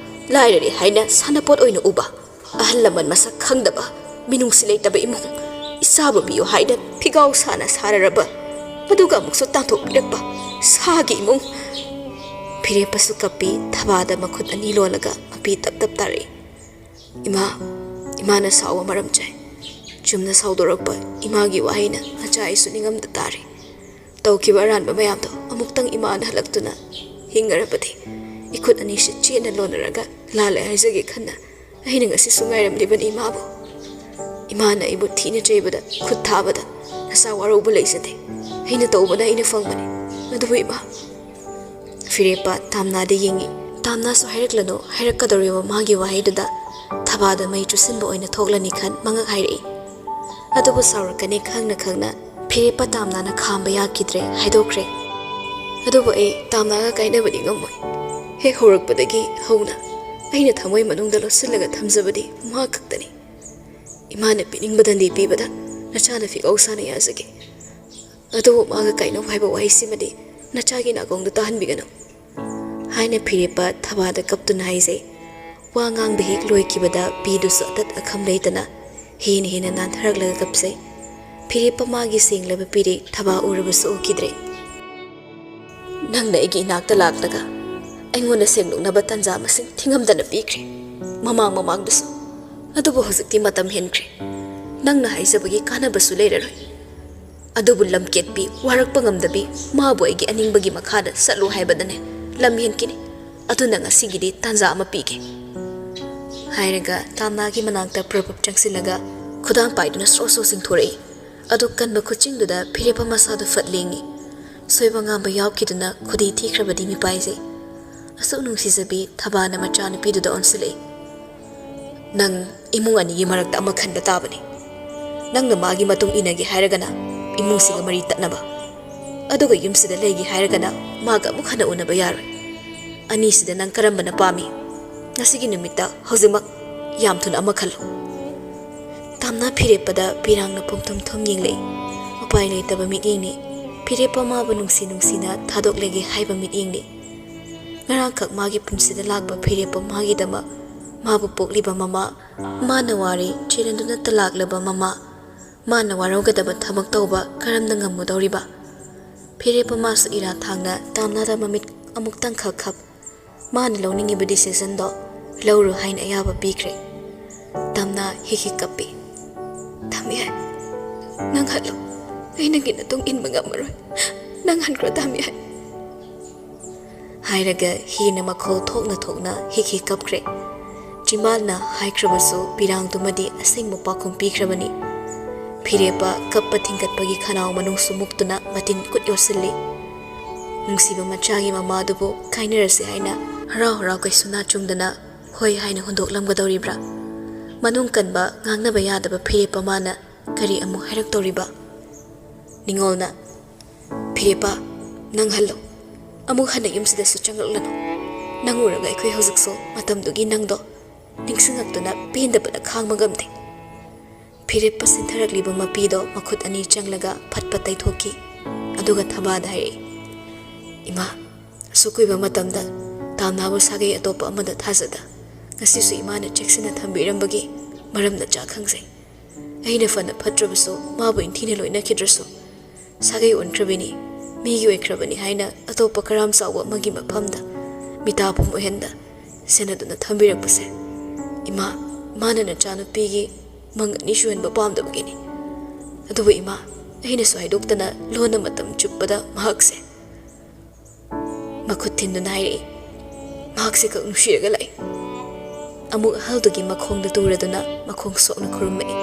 ꯂꯥꯏꯔꯔꯦ ꯍꯥꯏꯅ ꯁꯥꯟꯅꯄꯣꯠ ꯑꯣꯏꯅ ꯎꯕ, ꯑꯍꯜ ꯂꯃꯟ ꯃꯁꯛ ꯈꯪꯗꯕ, ꯃꯤꯅꯨꯡꯁꯤ ꯂꯩꯇꯕ ꯏꯃꯨꯡ, ꯏꯆꯥꯕꯨ ꯄꯤꯌꯨ ꯍꯥꯏꯅ ꯐꯤꯒꯥꯎ ꯁꯥꯅ ꯁꯥꯔꯔꯕ, ꯑꯗꯨꯒ ꯑꯃꯨꯛꯁꯨ ꯇꯥꯟꯊꯣꯛꯄꯤꯔꯛꯄ ꯁꯥꯒꯤ ꯏꯃꯨꯡ!" ꯐꯤꯔꯦꯞꯄꯁꯨ ꯀꯞꯄꯤ, ꯊꯕꯥꯗ ꯃꯈꯨꯠ ꯑꯅꯤ ꯂꯣꯜꯂꯒ ꯃꯄꯤ ꯇꯞ ꯇꯞ ꯇꯥꯔꯛꯏ꯫ "ꯏꯃꯥ, ꯏꯃꯥꯅ ꯁꯥꯎꯕ ꯃꯔꯝ ꯆꯥꯏ꯫ ꯆꯨꯝꯅ ꯁꯥꯎꯗꯣꯔꯛꯄ ꯏꯃꯥꯒꯤ ꯋꯥꯍꯩꯅ ꯃꯆꯥ ꯑꯩꯁꯨ ꯅꯤꯡꯉꯝꯗ ꯇꯥꯔꯤ꯫ ꯇꯧꯈꯤꯕ ꯑꯔꯥꯟꯕ ꯃꯌꯥꯝꯗꯣ ꯑꯃꯨꯛꯇꯪ ꯏꯃꯥꯅ ꯍꯜꯂꯛꯇꯨꯅ ꯍꯤꯡꯉꯔꯕꯗꯤ ꯏꯈꯨꯠ ꯑꯅꯤꯁꯤ ꯆꯦꯠꯅ ꯂꯣꯟꯅꯔꯒ ꯂꯥꯜꯂꯦ ꯍꯥꯏꯖꯒꯦ ꯈꯟꯅ ꯑꯩꯅ ꯉꯁꯤꯁꯨ ꯉꯥꯏꯔꯝꯂꯤꯕꯅꯤ ꯏꯃꯥꯕꯨ꯫ ꯏꯃꯥꯅ ꯑꯩꯕꯨ ꯊꯤꯅ ꯆꯩꯕꯗ ꯈꯨꯠ ꯊꯥꯕꯗ ꯅꯆꯥ ꯋꯥꯔꯧꯕ ꯂꯩꯖꯗꯦ꯫ ꯑꯩꯅ ꯇꯧꯕꯅ ꯑꯩꯅ ꯐꯪꯕꯅꯤ꯫ ꯑꯗꯨꯕꯨ ꯏꯃꯥ," ꯐꯤꯔꯦꯞꯄ ꯇꯥꯝꯅꯥꯗ ꯌꯦꯡꯉꯤ꯫ ꯇꯥꯝꯅꯥꯁꯨ ꯍꯥꯏꯔꯛꯂꯅꯨ ꯍꯥꯏꯔꯛꯀꯗꯧꯔꯤꯕ ꯃꯥꯒꯤ ꯋꯥꯍꯩꯗꯨꯗ ꯊꯕꯥꯗ ꯃꯩ ꯆꯨꯁꯤꯟꯕ ꯑꯣꯏꯅ ꯊꯣꯛꯂꯅꯤ ꯈꯟ ꯃꯉꯛ ꯍꯥꯏꯔꯛꯏ꯫ ꯑꯗꯨꯕꯨ ꯁꯥꯎꯔꯛꯀꯅꯤ ꯈꯪꯅ ꯈꯪꯅ ꯐꯤꯔꯦꯞꯄ ꯇꯥꯝꯅꯥꯅ ꯈꯥꯝꯕ ꯌꯥꯈꯤꯗ꯭ꯔꯦ, ꯍꯥꯏꯗꯣꯛꯈ꯭ꯔꯦ꯫ "ꯑꯗꯨꯕꯨ ꯑꯩ ꯇꯥꯝꯅꯥꯒ ꯀꯥꯏꯅꯕꯗꯤ ꯉꯝꯃꯣꯏ꯫ ꯍꯦꯛ ꯍꯧꯔꯛꯄꯗꯒꯤ ꯍꯧꯅ ꯑꯩꯅ ꯊꯃꯣꯏ ꯃꯅꯨꯡꯗ ꯂꯣꯠꯁꯤꯜꯂꯒ ꯊꯝꯖꯕꯗꯤ ꯃꯥ ꯈꯛꯇꯅꯤ꯫ ꯏꯃꯥꯅ ꯄꯤꯅꯤꯡꯕꯗ ꯅꯤꯕꯤꯕꯗ ꯅꯆꯥꯅ ꯐꯤꯒꯧ ꯁꯥꯅ ꯌꯥꯖꯒꯦ꯫ ꯑꯗꯨꯕꯨ ꯃꯥꯒ ꯀꯥꯏꯅꯧ ꯍꯥꯏꯕ ꯋꯥꯍꯩꯁꯤꯃꯗꯤ ꯅꯆꯥꯒꯤ ꯅꯥꯀꯣꯡꯗ ꯇꯥꯍꯟꯕꯤꯒꯅꯨ," ꯍꯥꯏꯅ ꯐꯤꯔꯦꯞꯄ ꯊꯕꯥꯗ ꯀꯞꯇꯨꯅ ꯍꯥꯏꯖꯩ꯫ ꯋꯥ ꯉꯥꯡꯕ ꯍꯦꯛ ꯂꯣꯏꯈꯤꯕꯗ ꯄꯤꯗꯨꯁꯨ ꯑꯇꯠ ꯑꯈꯝ ꯂꯩꯇꯅ ꯍꯦꯟꯅ ꯍꯦꯟꯅ ꯅꯥꯟꯊꯔꯛꯂꯒ ꯀꯞꯆꯩ꯫ ꯐꯤꯔꯦꯞꯄ ꯃꯥꯒꯤ ꯁꯦꯡꯂꯕ ꯄꯤꯔꯤꯛ ꯊꯕꯥ ꯎꯔꯕꯁꯨ ꯎꯈꯤꯗ꯭ꯔꯦ꯫ "ꯅꯪꯅ ꯑꯩꯒꯤ ꯏꯅꯥꯛꯇ ꯂꯥꯛꯂꯒ ꯑꯩꯉꯣꯟꯗ ꯁꯦꯡꯗꯣꯛꯅꯕ ꯇꯟꯖꯥ ꯃꯁꯤꯡ ꯊꯤꯉꯝꯗꯅ ꯄꯤꯈ꯭ꯔꯦ, ꯃꯃꯥꯡ ꯃꯃꯥꯡꯗꯁꯨ꯫ ꯑꯗꯨꯕꯨ ꯍꯧꯖꯤꯛꯇꯤ ꯃꯇꯝ ꯍꯦꯟꯈ꯭ꯔꯦ꯫ ꯅꯪꯅ ꯍꯥꯏꯖꯕꯒꯤ ꯀꯥꯟꯅꯕꯁꯨ ꯂꯩꯔꯔꯣꯏ꯫ ꯑꯗꯨꯕꯨ ꯂꯝꯀꯦꯠꯄꯤ, ꯋꯥꯔꯛꯄ ꯉꯝꯗꯕꯤ, ꯃꯥꯕꯨ ꯑꯩꯒꯤ ꯑꯅꯤꯡꯕꯒꯤ ꯃꯈꯥꯗ ꯆꯠꯂꯨ ꯍꯥꯏꯕꯗꯅꯦ ꯂꯝ ꯍꯦꯟꯈꯤꯅꯤ꯫ ꯑꯗꯨꯅ ꯉꯁꯤꯒꯤꯗꯤ ꯇꯥꯟꯖꯥ ꯑꯃ ꯄꯤꯒꯦ," ꯍꯥꯏꯔꯒ ꯇꯥꯝꯅꯥꯒꯤ ꯃꯅꯥꯛꯇ ꯄ꯭ꯔꯞ ꯄ꯭ꯔꯞ ꯆꯪꯁꯤꯜꯂꯒ ꯈꯨꯗꯥꯡ ꯄꯥꯏꯗꯨꯅ ꯁ꯭ꯔꯣ ꯁ꯭ꯔꯣ ꯆꯤꯡꯊꯣꯔꯛꯏ꯫ ꯑꯗꯨ ꯀꯟꯕ ꯈꯨꯠꯆꯤꯡꯗꯨꯗ ꯐꯤꯔꯦꯞꯄ ꯃꯁꯥꯗꯨ ꯐꯠ ꯂꯦꯡꯉꯤ꯫ ꯁꯣꯏꯕ ꯉꯥꯝꯕ ꯌꯥꯎꯈꯤꯗꯨꯅ ꯈꯨꯗꯤ ꯊꯤꯈ꯭ꯔꯕꯗꯤ ꯃꯤꯄꯥꯏꯁꯦ꯫ ꯑꯁꯨꯛ ꯅꯨꯡꯁꯤꯖꯕꯤ ꯊꯕꯥꯅ ꯃꯆꯥꯅꯨꯄꯤꯗꯨꯗ ꯑꯣꯟꯁꯤꯜꯂꯛꯏ꯫ "ꯅꯪ ꯏꯃꯨꯡ ꯑꯅꯤꯒꯤ ꯃꯔꯛꯇ ꯑꯃ ꯈꯟꯕ ꯇꯥꯕꯅꯤ꯫ ꯅꯪꯅ ꯃꯥꯒꯤ ꯃꯇꯨꯡ ꯏꯟꯅꯒꯦ ꯍꯥꯏꯔꯒꯅ ꯏꯃꯨꯡꯁꯤꯒ ꯃꯔꯤ ꯇꯠꯅꯕ, ꯑꯗꯨꯒ ꯌꯨꯝꯁꯤꯗ ꯂꯩꯒꯦ ꯍꯥꯏꯔꯒꯅ ꯃꯥꯒ ꯑꯃꯨꯛ ꯍꯟꯅ ꯎꯅꯕ ꯌꯥꯔꯣꯏ꯫ ꯑꯅꯤꯁꯤꯗ ꯅꯪ ꯀꯔꯝꯕꯅ ꯄꯥꯝꯃꯤ? ꯉꯁꯤꯒꯤ ꯅꯨꯃꯤꯠꯇ, ꯍꯧꯖꯤꯛꯃꯛ, ꯌꯥꯝ ꯊꯨꯅ ꯑꯃ ꯈꯜꯂꯨ꯫" ꯇꯥꯝꯅꯥ ꯐꯤꯔꯦꯞꯄꯗ ꯄꯤꯔꯥꯡꯅ ꯄꯨꯡꯊꯨꯝ ꯊꯨꯝ ꯌꯦꯡꯂꯛꯏ꯫ ꯎꯄꯥꯏ ꯂꯩꯇꯕ ꯃꯤꯠꯌꯦꯡꯅꯤ꯫ ꯐꯤꯔꯦꯞꯄ ꯃꯥꯕꯨ ꯅꯨꯡꯁꯤ ꯅꯨꯡꯁꯤꯅ ꯊꯥꯗꯣꯛꯂꯒꯦ ꯍꯥꯏꯕ ꯃꯤꯠꯌꯦꯡꯅꯤ꯫ ꯉꯔꯥꯡꯈꯛ ꯃꯥꯒꯤ ꯄꯨꯟꯁꯤꯗ ꯂꯥꯛꯄ ꯐꯤꯔꯦꯞꯄ ꯃꯥꯒꯤꯗꯃꯛ, ꯃꯥꯕꯨ ꯄꯣꯛꯂꯤꯕ ꯃꯃꯥ, ꯃꯥꯅ ꯋꯥꯔꯦ ꯆꯦꯜꯍꯟꯗꯨꯅꯇ ꯂꯥꯛꯂꯕ ꯃꯃꯥ, ꯃꯥꯅ ꯋꯥꯔꯧꯒꯗꯕ ꯊꯕꯛ ꯇꯧꯕ ꯀꯔꯝꯅ ꯉꯝꯒꯗꯧꯔꯤꯕ? ꯐꯤꯔꯦꯞꯄ ꯃꯥꯁꯨ ꯏꯔꯥ ꯊꯥꯡꯅ ꯇꯥꯝꯅꯥꯗ ꯃꯃꯤꯠ ꯑꯃꯨꯛꯇꯪꯈꯛ ꯈꯞ꯫ ꯃꯥꯅ ꯂꯧꯅꯤꯡꯉꯤꯕ decisionꯗꯣ ꯂꯧꯔꯣ ꯍꯥꯏꯅ ꯑꯌꯥꯕ ꯄꯤꯈ꯭ꯔꯦ꯫ ꯇꯥꯝꯅꯥ ꯍꯤꯛ ꯍꯤꯛ ꯀꯞꯄꯤ꯫ "ꯇꯥꯃꯤꯌꯥꯏ, ꯅꯪ ꯍꯜꯂꯣ꯫ ꯑꯩ ꯅꯪꯒꯤ ꯅꯇꯨꯡ ꯏꯟꯕ ꯉꯝꯃꯔꯣꯏ꯫ ꯅꯪ ꯍꯟꯈ꯭ꯔꯣ, ꯇꯥꯃꯤꯌꯥꯏ꯫" ꯍꯥꯏꯔꯒ ꯍꯦꯟꯅ ꯃꯈꯣꯜ ꯊꯣꯛꯅ ꯊꯣꯛꯅ ꯍꯤꯛ ꯍꯤꯛ ꯀꯞꯈ꯭ꯔꯦ꯫ ꯆꯤꯝꯕꯥꯜꯅ ꯍꯥꯏꯈ꯭ꯔꯕꯁꯨ ꯄꯤꯔꯥꯡꯗꯨꯃꯗꯤ ꯑꯁꯦꯡꯕ ꯄꯥꯎꯈꯨꯝ ꯄꯤꯈ꯭ꯔꯕꯅꯤ꯫ ꯐꯤꯔꯦꯞꯄ ꯀꯞꯄ ꯊꯤꯡꯒꯠꯄꯒꯤ ꯈꯅꯥꯎ ꯃꯅꯨꯡꯁꯨ ꯃꯨꯛꯇꯨꯅ ꯃꯇꯤꯟ ꯀꯨꯠ ꯌꯣꯠꯁꯤꯜꯂꯤ꯫ ꯅꯨꯡꯁꯤꯕ ꯃꯆꯥꯒꯤ ꯃꯃꯥꯗꯨꯕꯨ ꯀꯥꯏꯅꯔꯁꯤ ꯍꯥꯏꯅ ꯍꯔꯥꯎ ꯍꯔꯥꯎ ꯀꯩꯁꯨ ꯅꯥꯆꯨꯡꯗꯅ ꯍꯣꯏ ꯍꯥꯏꯅ ꯍꯨꯟꯗꯣꯛꯂꯝꯒꯗꯧꯔꯤꯕ꯭ꯔꯥ? ꯃꯅꯨꯡ ꯀꯟꯕ, ꯉꯥꯡꯅꯕ ꯌꯥꯗꯕ ꯐꯤꯔꯦꯞꯄ ꯃꯥꯅ ꯀꯔꯤ ꯑꯃꯨꯛ ꯍꯥꯏꯔꯛꯇꯧꯔꯤꯕ? ꯅꯤꯉꯣꯜꯅ, "ꯐꯤꯔꯦꯞꯄ, ꯅꯪ ꯍꯜꯂꯣ꯫ ꯑꯃꯨꯛ ꯍꯟꯅ ꯌꯨꯝꯁꯤꯗꯁꯨ ꯆꯪꯂꯛꯂꯅꯨ꯫ ꯅꯪ ꯎꯔꯒ ꯑꯩꯈꯣꯏ ꯍꯧꯖꯤꯛꯁꯨ ꯃꯇꯝꯗꯨꯒꯤ ꯅꯪꯗꯣ ꯅꯤꯡꯁꯤꯡꯉꯛꯇꯨꯅ ꯄꯦꯟꯗꯕꯅ ꯈꯥꯡꯕ ꯉꯝꯗꯦ꯫" ꯐꯤꯔꯦꯞꯄ ꯁꯤꯟꯊꯔꯛꯂꯤꯕ ꯃꯄꯤꯗꯣ ꯃꯈꯨꯠ ꯑꯅꯤ ꯆꯪꯂꯒ ꯐꯠ ꯐꯠ ꯇꯩꯊꯣꯛꯈꯤ꯫ ꯑꯗꯨꯒ ꯊꯕꯥꯗ ꯍꯥꯏꯔꯛꯏ, "ꯏꯃꯥ, ꯑꯁꯨꯛ ꯀꯨꯏꯕ ꯃꯇꯝꯗ ꯇꯥꯝꯅꯥꯕꯨ ꯁꯥꯒꯩ ꯑꯇꯣꯞꯄ ꯑꯃꯗ ꯊꯥꯖꯗ, ꯉꯁꯤꯁꯨ ꯏꯃꯥꯅ ꯆꯦꯛꯁꯤꯟꯅ ꯊꯝꯕꯤꯔꯝꯕꯒꯤ ꯃꯔꯝ ꯅꯆꯥ ꯈꯪꯖꯩ꯫ ꯑꯩꯅ ꯐꯅ ꯐꯠꯇ꯭ꯔꯕꯁꯨ, ꯃꯥꯕꯨ ꯏꯟꯊꯤꯅ ꯂꯣꯏꯅꯈꯤꯗ꯭ꯔꯁꯨ, ꯁꯥꯒꯩ ꯑꯣꯟꯈ꯭ꯔꯕꯤꯅꯤ, ꯃꯤꯒꯤ ꯑꯣꯏꯈ꯭ꯔꯕꯅꯤ ꯍꯥꯏꯅ ꯑꯇꯣꯞꯄ ꯀꯔꯥꯝ ꯆꯥꯎꯕ ꯑꯃꯒꯤ ꯃꯐꯝꯗ ꯃꯤꯇꯥꯐꯝ ꯑꯣꯏꯍꯟꯗ ꯁꯦꯟꯅꯗꯨꯅ ꯊꯝꯕꯤꯔꯛꯄꯁꯦ, ꯏꯃꯥ, ꯃꯥꯅ ꯅꯆꯥꯅꯨꯄꯤꯒꯤ ꯃꯪ ꯑꯅꯤ ꯁꯨꯍꯟꯕ ꯄꯥꯝꯗꯕꯒꯤꯅꯤ꯫ ꯑꯗꯨꯕꯨ ꯏꯃꯥ, ꯑꯩꯅꯁꯨ ꯍꯥꯏꯗꯣꯛꯇꯅ ꯂꯣꯟꯅ ꯃꯇꯝ ꯆꯨꯞꯄꯗ ꯃꯍꯥꯛꯁꯦ ꯃꯈꯨꯠ ꯊꯤꯟꯗꯨꯅ ꯍꯥꯏꯔꯛꯏ꯫ ꯃꯍꯥꯛꯁꯦ ꯀꯛ ꯅꯨꯡꯁꯤꯔꯒ ꯂꯥꯛꯏ꯫ ꯑꯃꯨꯛ ꯑꯍꯜꯗꯨꯒꯤ ꯃꯈꯣꯡꯗ ꯇꯨꯔꯗꯨꯅ ꯃꯈꯣꯡ ꯁꯣꯛꯅ ꯈꯨꯔꯨꯝꯃꯛꯏ꯫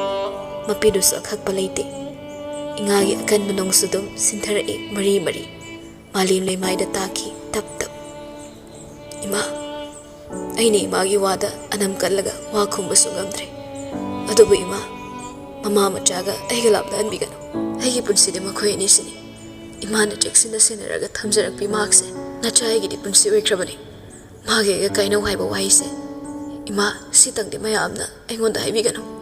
ꯃꯄꯤꯗꯨꯁꯨ ꯑꯀꯛꯄ ꯂꯩꯇꯦ꯫ ꯏꯉꯥꯒꯤ ꯑꯀꯟꯕ ꯅꯣꯡꯁꯨ ꯑꯗꯨꯝ ꯁꯤꯟꯊꯔꯛꯏ ꯃꯔꯤ ꯃꯔꯤ꯫ ꯃꯥꯂꯦꯝ ꯂꯩꯃꯥꯏꯗ ꯇꯥꯈꯤ ꯇꯞ ꯇꯞ꯫ "ꯏꯃꯥ!" ꯑꯩꯅ ꯏꯃꯥꯒꯤ ꯋꯥꯗ ꯑꯅꯝ ꯀꯜꯂꯒ ꯋꯥ ꯈꯨꯝꯕꯁꯨ ꯉꯝꯗ꯭ꯔꯦ꯫ "ꯑꯗꯨꯕꯨ ꯏꯃꯥ, ꯃꯃꯥ ꯃꯆꯥꯒ ꯑꯩꯒ ꯂꯥꯞꯅꯍꯟꯕꯤꯒꯅꯨ꯫ ꯑꯩꯒꯤ ꯄꯨꯟꯁꯤꯗꯤ ꯃꯈꯣꯏ ꯑꯅꯤꯁꯤꯅꯤ꯫ ꯏꯃꯥꯅ ꯆꯦꯛꯁꯤꯟꯅ ꯁꯦꯟꯅꯔꯒ ꯊꯝꯖꯔꯛꯄꯤ ꯃꯍꯥꯛꯁꯦ ꯅꯆꯥ ꯑꯩꯒꯤꯗꯤ ꯄꯨꯟꯁꯤ ꯑꯣꯏꯈ꯭ꯔꯕꯅꯤ꯫ ꯃꯥꯒ ꯑꯩꯒ ꯀꯥꯏꯅꯧ ꯍꯥꯏꯕ ꯋꯥꯍꯩꯁꯦ, ꯏꯃꯥ, ꯁꯤꯇꯪꯗꯤ ꯃꯌꯥꯝꯅ ꯑꯩꯉꯣꯟꯗ ꯍꯥꯏꯕꯤꯒꯅꯨ꯫